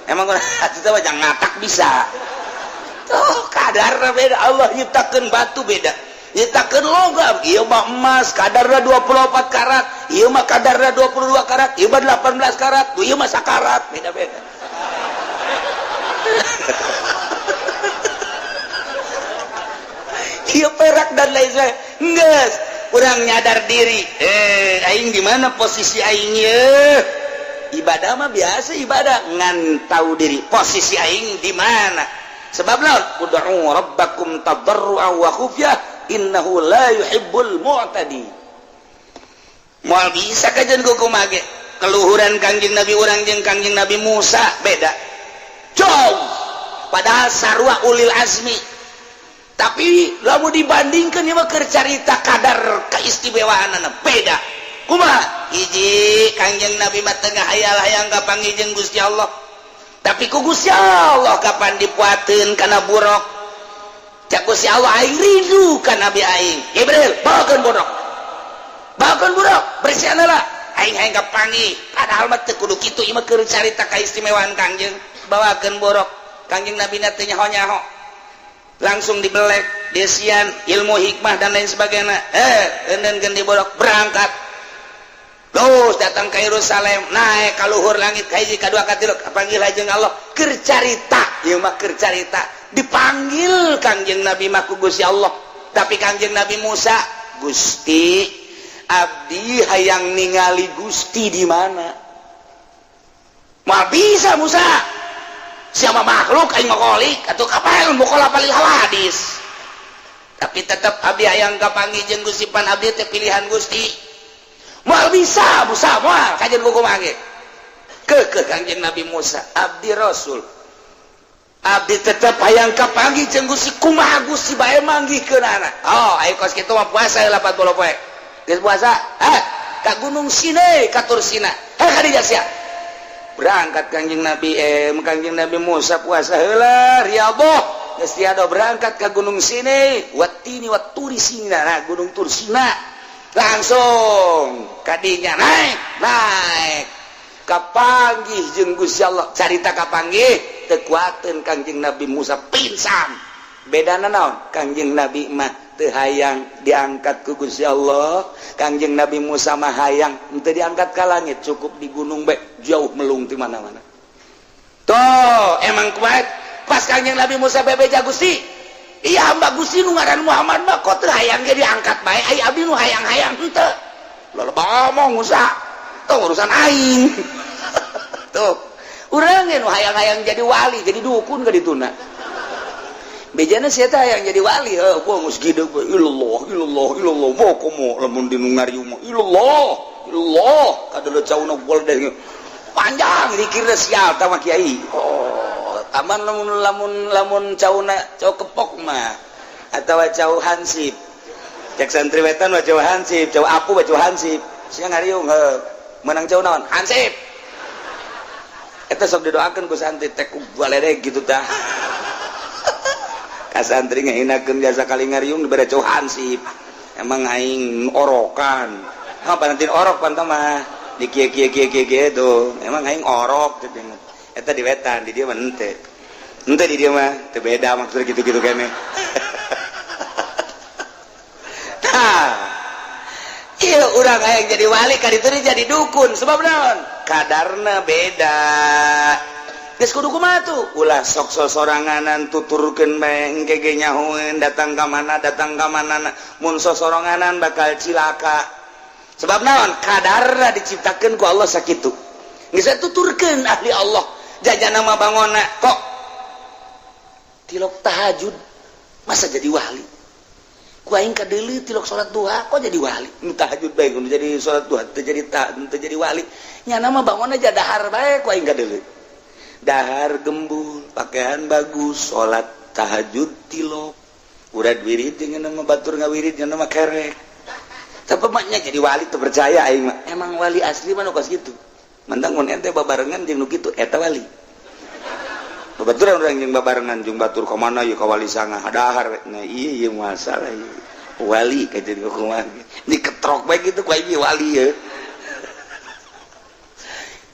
Emang kunaon atuh teh mah jangan ngatak bisa. Oh, kadarna beda. Allah nyiptakeun batu beda, nyiptakeun logam. Ieu mah emas kadarna 24 karat, ieu mah kadarna 22 karat, ieu mah 18 karat, ieu mah sakarat, beda-beda. Ieu perak dan lain sebagainya. Geus, urang nyadar diri. Aing di mana posisi aing ye? Ibadah mah biasa ibadah, ngan tahu diri posisi aing di mana. Sebab lawan ud'u rabbakum tadarruan wa khufyah innahu la yuhibbul mu'tadi. Moal bisa kajian kumaha ge keluhuran Kangjeng Nabi urang jeung Kangjeng Nabi Musa beda. Jauh. Padahal sarua ulil azmi. Tapi lamun dibandingkeun ieu mah keur carita kadar keistimewaanana beda. Kumaha? Hiji Kangjeng Nabi mah teu ngahayal-hayang kapanggih jeung Gusti Allah. Tapi ku Gusti Allah kapan dipuateun kana buruk. Cak Gusti Allah aing rindu ka Nabi aing. Jibril bawakeun buruk. Bawakeun buruk, bersihan heula. Aing hayang kapanggih. Padahal mah teu kudu kitu ieu mah keur carita kaistimewaan Kangjeng. Bawakeun buruk. Kangjeng Nabi na teu nyaho-nyaho. Langsung dibelek. Desian ilmu hikmah dan lain sebagainya. Eh dan diborok berangkat terus datang ke Yerusalem, naik ka luhur langit, kahiji, kadua, katilu, panggil aja Allah, keur carita ieu mah, keur carita. Dipanggil Kangjeng Nabi mah ku Gusti Allah, tapi Kangjeng Nabi Musa, "Gusti, abdi hayang ningali Gusti di mana?" "Moal bisa, Musa, siapa makhluk, aing mah kholik atau kapan mukhalafah hawadis." "Tapi tetap abdi hayang kapanggih jeung Gusti, pan abdi teh pilihan Gusti." "Moal bisa, Musa, moal." Kajian buku mangge ke Kangjeng Nabi Musa, "Abdi Rasul, abdi tetep hayang kapanggih jeung Gusti. Kumaha Gusti bae manggihkeunana?" "Oh, ayo kos kitu mah puasa 80 poe. Geus puasa, eh ka Gunung Sinai, ka Tur Sina, heh ka dinya sia." Berangkat Kangjeng Nabi, Kangjeng Nabi Musa puasa heula, riyadhah, geus tiada, berangkat ke Gunung Sinai, watini waturi Sina. Nah, Gunung Tur Sina langsung kadinya naik naik, kapanggih jeung Gusti Allah. Carita kapanggih, teu kuateun Kangjeng Nabi Musa, pingsan. Bedana naon? Kangjeng Nabi mah teu hayang diangkat ku Gusti Allah, Kangjeng Nabi Musa mah hayang henteu diangkat ka langit, cukup di gunung bae, jauh melung di mana-mana. Tuh emang kuat. Pas Kangjeng Nabi Musa bebeja, "Gusti, iya hamba Gusti nu ngaran Muhammad mah kok teu hayang ge diangkat bae, ai abdi nu hayang-hayang henteu." "Loba ngomong, Musa, tuh urusan aing." Tuh urang nu hayang-hayang jadi wali, jadi dukun ke dituna. Bejana sia teh hayang jadi wali, heuh, gua geus gede gue, ilallah ilallah ilallah, mau komo lamun di nu ngariung mah ilallah ilallah, kadeuleut cauna deh panjang dikirna, sial tah mah kiai. Oh, aman lamun lamun lamun cauna cau kepok mah atau cau hansip. Cek santri wetan mah cau hansip, cau apu mah cau hansip. Sia ngariung heuh, menang cau naon? Hansip. Eta sok didoakeun ku santri teh ku baledeg gitu tah. Ka santri ngahinakeun jasa kali ngariung dibere cau hansip. Emang aing orokan? Apa nanti orok pantah mah di kieu kieu kieu kieu kieu tuh. Emang aing orok cek eta di wetan, di dieu mah henteu. Henteu di dieu mah teu beda maksudnya gitu-gitu kene. Tah, iya urang hayang jadi wali, ka ditu jadi dukun. Sebab naon? Kadarna beda. Geus kudu kumaha tuh? Ulah sok sosoranganan, tuturkeun bae, engke ge nyahoeun datang ka mana, datang ka mana. Mun sosoranganan bakal cilaka. Sebab naon? Kadarna diciptakeun ku Allah sakitu. Geus tuturkeun ahli Allah. Jajan nama bangona kok tilok tahajud masa jadi wali? Ku aing kadeuleu tilok salat duha kok jadi wali? Nu tahajud bae nu jadi salat duha teu jadi teu jadi wali. Nya nama bangona aja dahar bae, ku aing kadeuleu. Dahar gembul, pakaian bagus, salat tahajud tilok. Urat wirid dengan nama batur ngawirid dengan nama kerek. Tapi maknya jadi wali teu percaya aing mah. Emang wali asli mah nu kos kitu. Mentang mun ente babarengan jeung nu kitu, eta wali. Babaturan urang jeung babarengan jeung batur ka mana ieu ka wali sanga dahar we. Nah, iya ieu masalah ieu. Wali ka jadi kumaha. Diketrok bae kitu ku aing wali ye.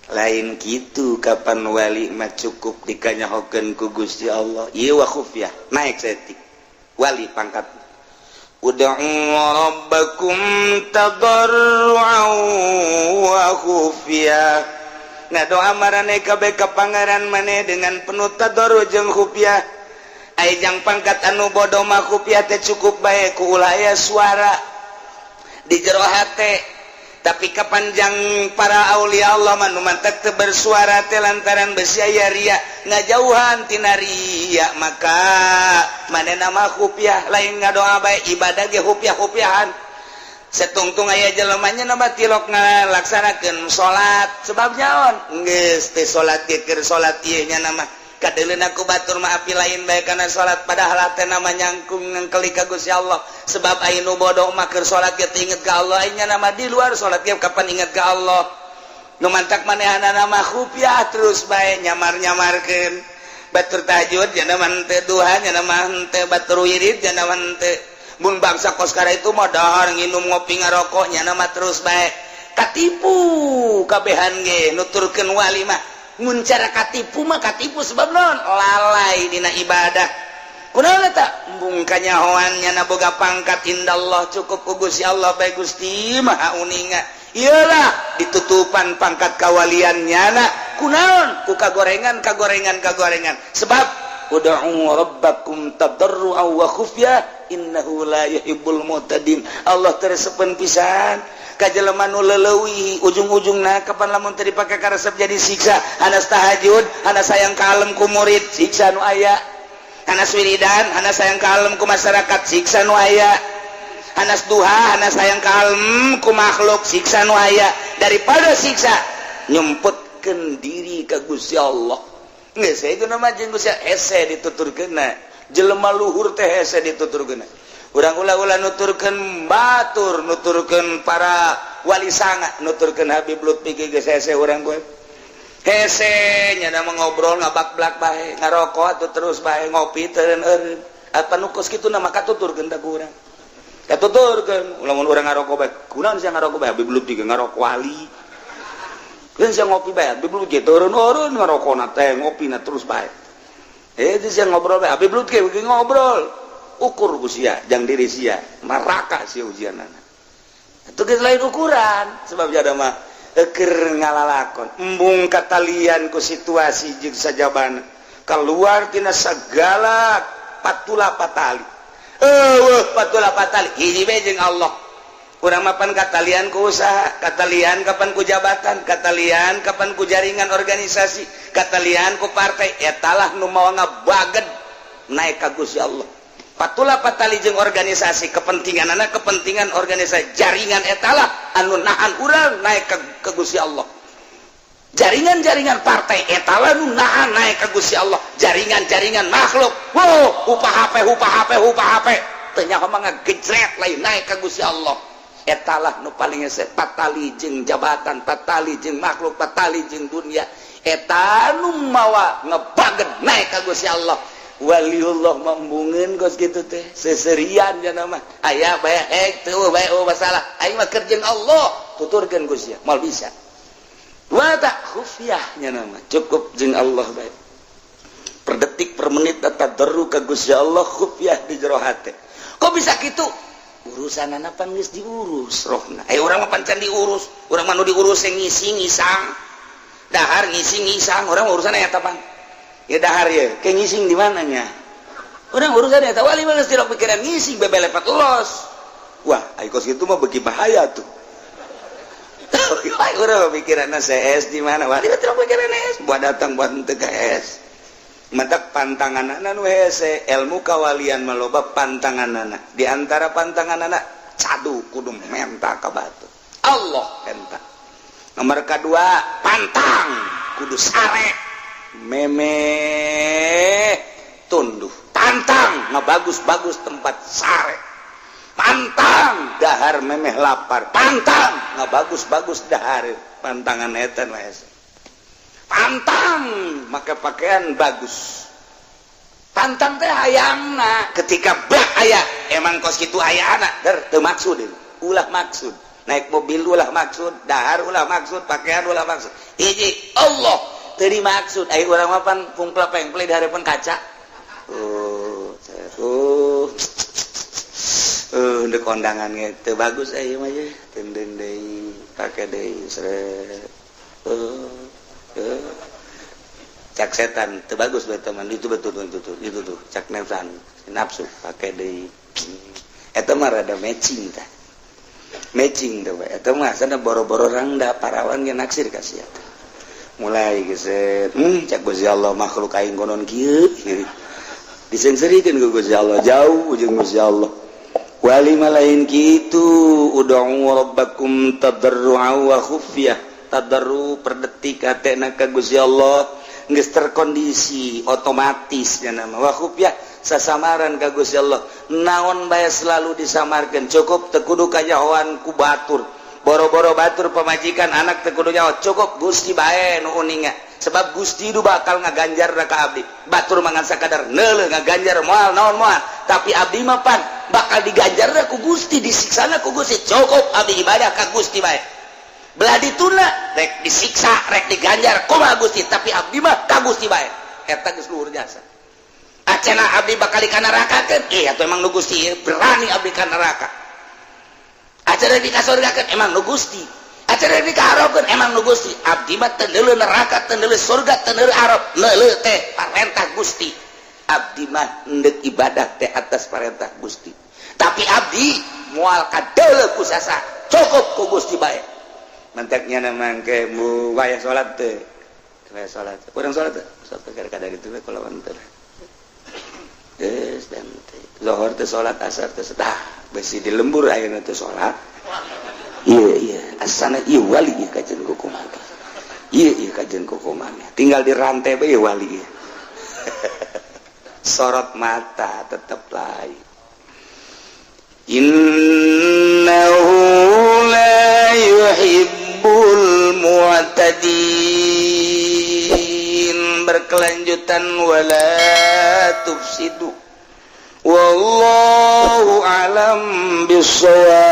Lain gitu, kapan wali mah cukup dikanyahokeun ku Gusti Allah. Ieu wa khufyah naik saeutik wali pangkat. Ud'u rabbakum tadarru'an wa khufyah. Ngadoa marane kabeh ka Pangeran maneh dengan penuh tadarru jeung khufyah. Ai jang pangkat anu bodoh mah khufyah teh cukup bae ku ulah aya suara di jero hate. Tapi kapanjang para aulia Allah mah nu mantak teu bersuara teh lantaran besi aya ria, ngajauhan tina ria, maka manehna mah khufiah. Lain ngadoa bae, ibadah ge khufiah-khufiahan. Setungtung aya jelemanya nama tilok ngalaksanakeun salat, sebab nyaon geus teh salat ge keur salat ieu nya nama kadeuleun ku batur mah api lain bae kana salat, padahal teh nama nyangkung ngengkeli ka Gusti Allah. Sebab aya nu bodoh mah keur salat ge teu inget ka Allah, nya nama di luar salat ge kapan inget ka Allah. Nu mantak manehna nama khufiah terus bae, nyamar-nyamarkeun. Batur tahajud nya nama henteu, duha nya nama henteu, batur wirid nya nama henteu. Mun bangsa koskara itu mah dahar, nginum, ngopi, ngarokok, nya nama terus bae, katipu kabehan ge nuturkeun wali mah. Mun cara katipu mah katipu, sebab non lalai dina ibadah. Kunaon eta? Embung kanyahoan nyana boga pangkat indallah, cukup ku Gusti Allah bae. Gusti Maha Uninga. Iyalah, ditutupan pangkat kawalian nyana kunaon? Ku kagorengan, kagorengan, kagorengan. Sebab ud'u rabbakum tadarruan wa khufyah innahu la yuhibbul mu'tadin. Allah teu resepeun pisan ka jelema nu leleuwih ujung-ujungna. Kapan lamun teu dipake karesep jadi siksa. Hanas tahajud, hanas sayang kalem ku murid, siksa nu aya. Hanas wiridan, hanas sayang kalem ku masyarakat, siksa nu aya. Hanas duha, hanas sayang kalem ku makhluk, siksa nu aya. Daripada siksa, nyemputkeun diri ka Gusti Allah. Geus itu nama jeung Gusti hese dituturkeunna. Jelema luhur teh hese dituturkeunna. Urang ulah-ulah nuturkeun batur, nuturkeun para wali sanga, nuturkeun Habib Lutfi geus hese. Urang gue hese nya mah ngobrol ngabak-blak bae, ngarokok atuh terus bae, ngopi teureun eureun. Apa nu kos kitu nama katuturkeun da ku urang? Katuturkeun lamun urang ngarokok bae, kunaon sia ngarokok bae? Habib Lutfi ngarokok wali. Kan sia ngopi bae, Habib Lutfi teureun-eureun ngarokona teh, ngopina terus bae. Eh, itu sia ngobrol bae, Habib Lutfi ngobrol. Ukur ku sia jang diri sia, neraka sia ujianana. Itu geus lain ukuran, sebab jada mah eker ngalalakon. Embung katalian ku situasi jeung sajabana, keluar tina segala patula patali. Eueuh patula patali, hiji bae jeung Allah. Urang mapan katalian ku usaha, katalian kapan ku jabatan, katalian kapan ku jaringan organisasi, katalian ku partai. Etalah nu mawa ngabaged naik ka Gusti Allah. Patula patali jeung organisasi, kepentingan anak, kepentingan organisasi, jaringan, etalah anu nahan urang naik ke Gusti Allah. Jaringan-jaringan partai etalah nu nahan naik ke Gusti Allah. Jaringan-jaringan makhluk, wow, upah HP, upah HP, upah HP, teu nyaho mah ngagejret, lain naik ke Gusti Allah. Etalah nu paling hese. Patali jeung jabatan, patali jeung makhluk, patali jeung dunia, eta nu mawa ngebaget naik ka Gusti Allah. Waliullah membungeun kos kitu teh seserian jana mah aya bae hek teu bae, oh masalah aing mah keur jeung Allah. Tuturkeun Gusti moal bisa. Wa tak khufyah nya nama cukup jeung Allah bae, per detik per menit tadarru ka Gusti Allah, khufyah di jero hate. Kok bisa kitu? Urusan anak pan geus diurus rohna. Eh, urang mah pan can diurus. Urang mah nu diurus yang ngisi ngisang, dahar ngisi ngisang. Urang urusan eta pan ya dahar ya kayak ngising di mananya. Urang urusan eta. Wali mah geus tidak pikiran ngising, bebelepet los. Wah, ai kos kitu mah beuki bahaya tuh. Urang mah pikiran CS di mana? Wali mah tidak pikiran S buat datang buat henteu ka S. Matak pantangan nu hese, ilmu kawalian maloba pantanganana. Di antara pantanganana, cadu kudu menta ka batur, Allah enta. Nomor kedua, pantang kudu sare meme tunduh. Pantang ngebagus-bagus tempat sare. Pantang dahar memeh lapar. Pantang ngebagus-bagus dahar. Pantangan eta nu hese. Pantang make pakaian bagus. Pantang teh hayangna ketika bak aya emang kos kitu aya anak der teu maksud, ulah maksud naik mobil, ulah maksud dahar, ulah maksud pakaian, ulah maksud. Hiji Allah teu dimaksud. Ai urang mah pan pungpla pengple di hadapan kaca. Oh, oh, ndek kondangan ge teu bagus ieu mah ye, tenden deui, pake deui, seret. Cak setan teu bagus bae teman itu, betul itu tuh, itu tuh cak nafsan, nafsu, pake deui. Eta mah rada matching tah, matching tuh. Eta mah sana boro-boro rangda, parawan ge naksir ka sia. Mulai geus, cak Gusti Allah, makhluk aing konon kieu disengserikeun ku Gusti Allah, jauh jeung Gusti Allah. Wali mah lain kitu. Ud'u rabbakum tadarru'a wa khufyah. Tadarru per detik hatena ka Gusti Allah geus terkondisi otomatis nya nama. Wa khufyah, sasamaran ka Gusti Allah. Naon bae selalu disamarkeun, cukup teu kudu kanyahoan ku batur, boro-boro batur, pamajikan, anak teu kudu nyaho. Cukup Gusti bae nu uninga, sebab Gusti itu bakal ngaganjar ka abdi. Batur mangan sakadar neuleuh, ngaganjar moal naon moal, tapi abdi mah pan bakal diganjar ku Gusti, disiksana ku Gusti. Cukup abdi ibadah ka Gusti bae. Belah dituna rek disiksa rek diganjar kumaha Gusti, tapi abdi mah ka Gusti bae. Eta geus luhur jasa. Acena abdi bakal ka neraka kan? Eh, atau emang nu Gusti berani abdi ka neraka. Acena di kasurgakeun emang nu Gusti. Acena di kaharapkeun emang nu Gusti. Abdi mah teu neraka, teu surga, teu harap. Neuleu teh parentah Gusti. Abdi mah endek ibadah teh atas parentah Gusti. Tapi abdi moal kadeuleu ku sasa. Cukup ku Gusti bae. Mantaknya mangke mu wayah salat teh. Wayah salat. Kurang salat teh. Salat kadang itu kulawan teh. Geus dan zuhur teh salat, asar teh dah besi di lembur ayeuna teh salat. Iya iya, asana ieu wali ieu kajen kukumaha. Iya iya kajen kukumaha. Tinggal di rantai bae wali ieu. Sorot mata tetep lain. Innahu la yuhibbul mu'tadin. Berkelanjutan wala tufsidu, wallahu alam bissawab.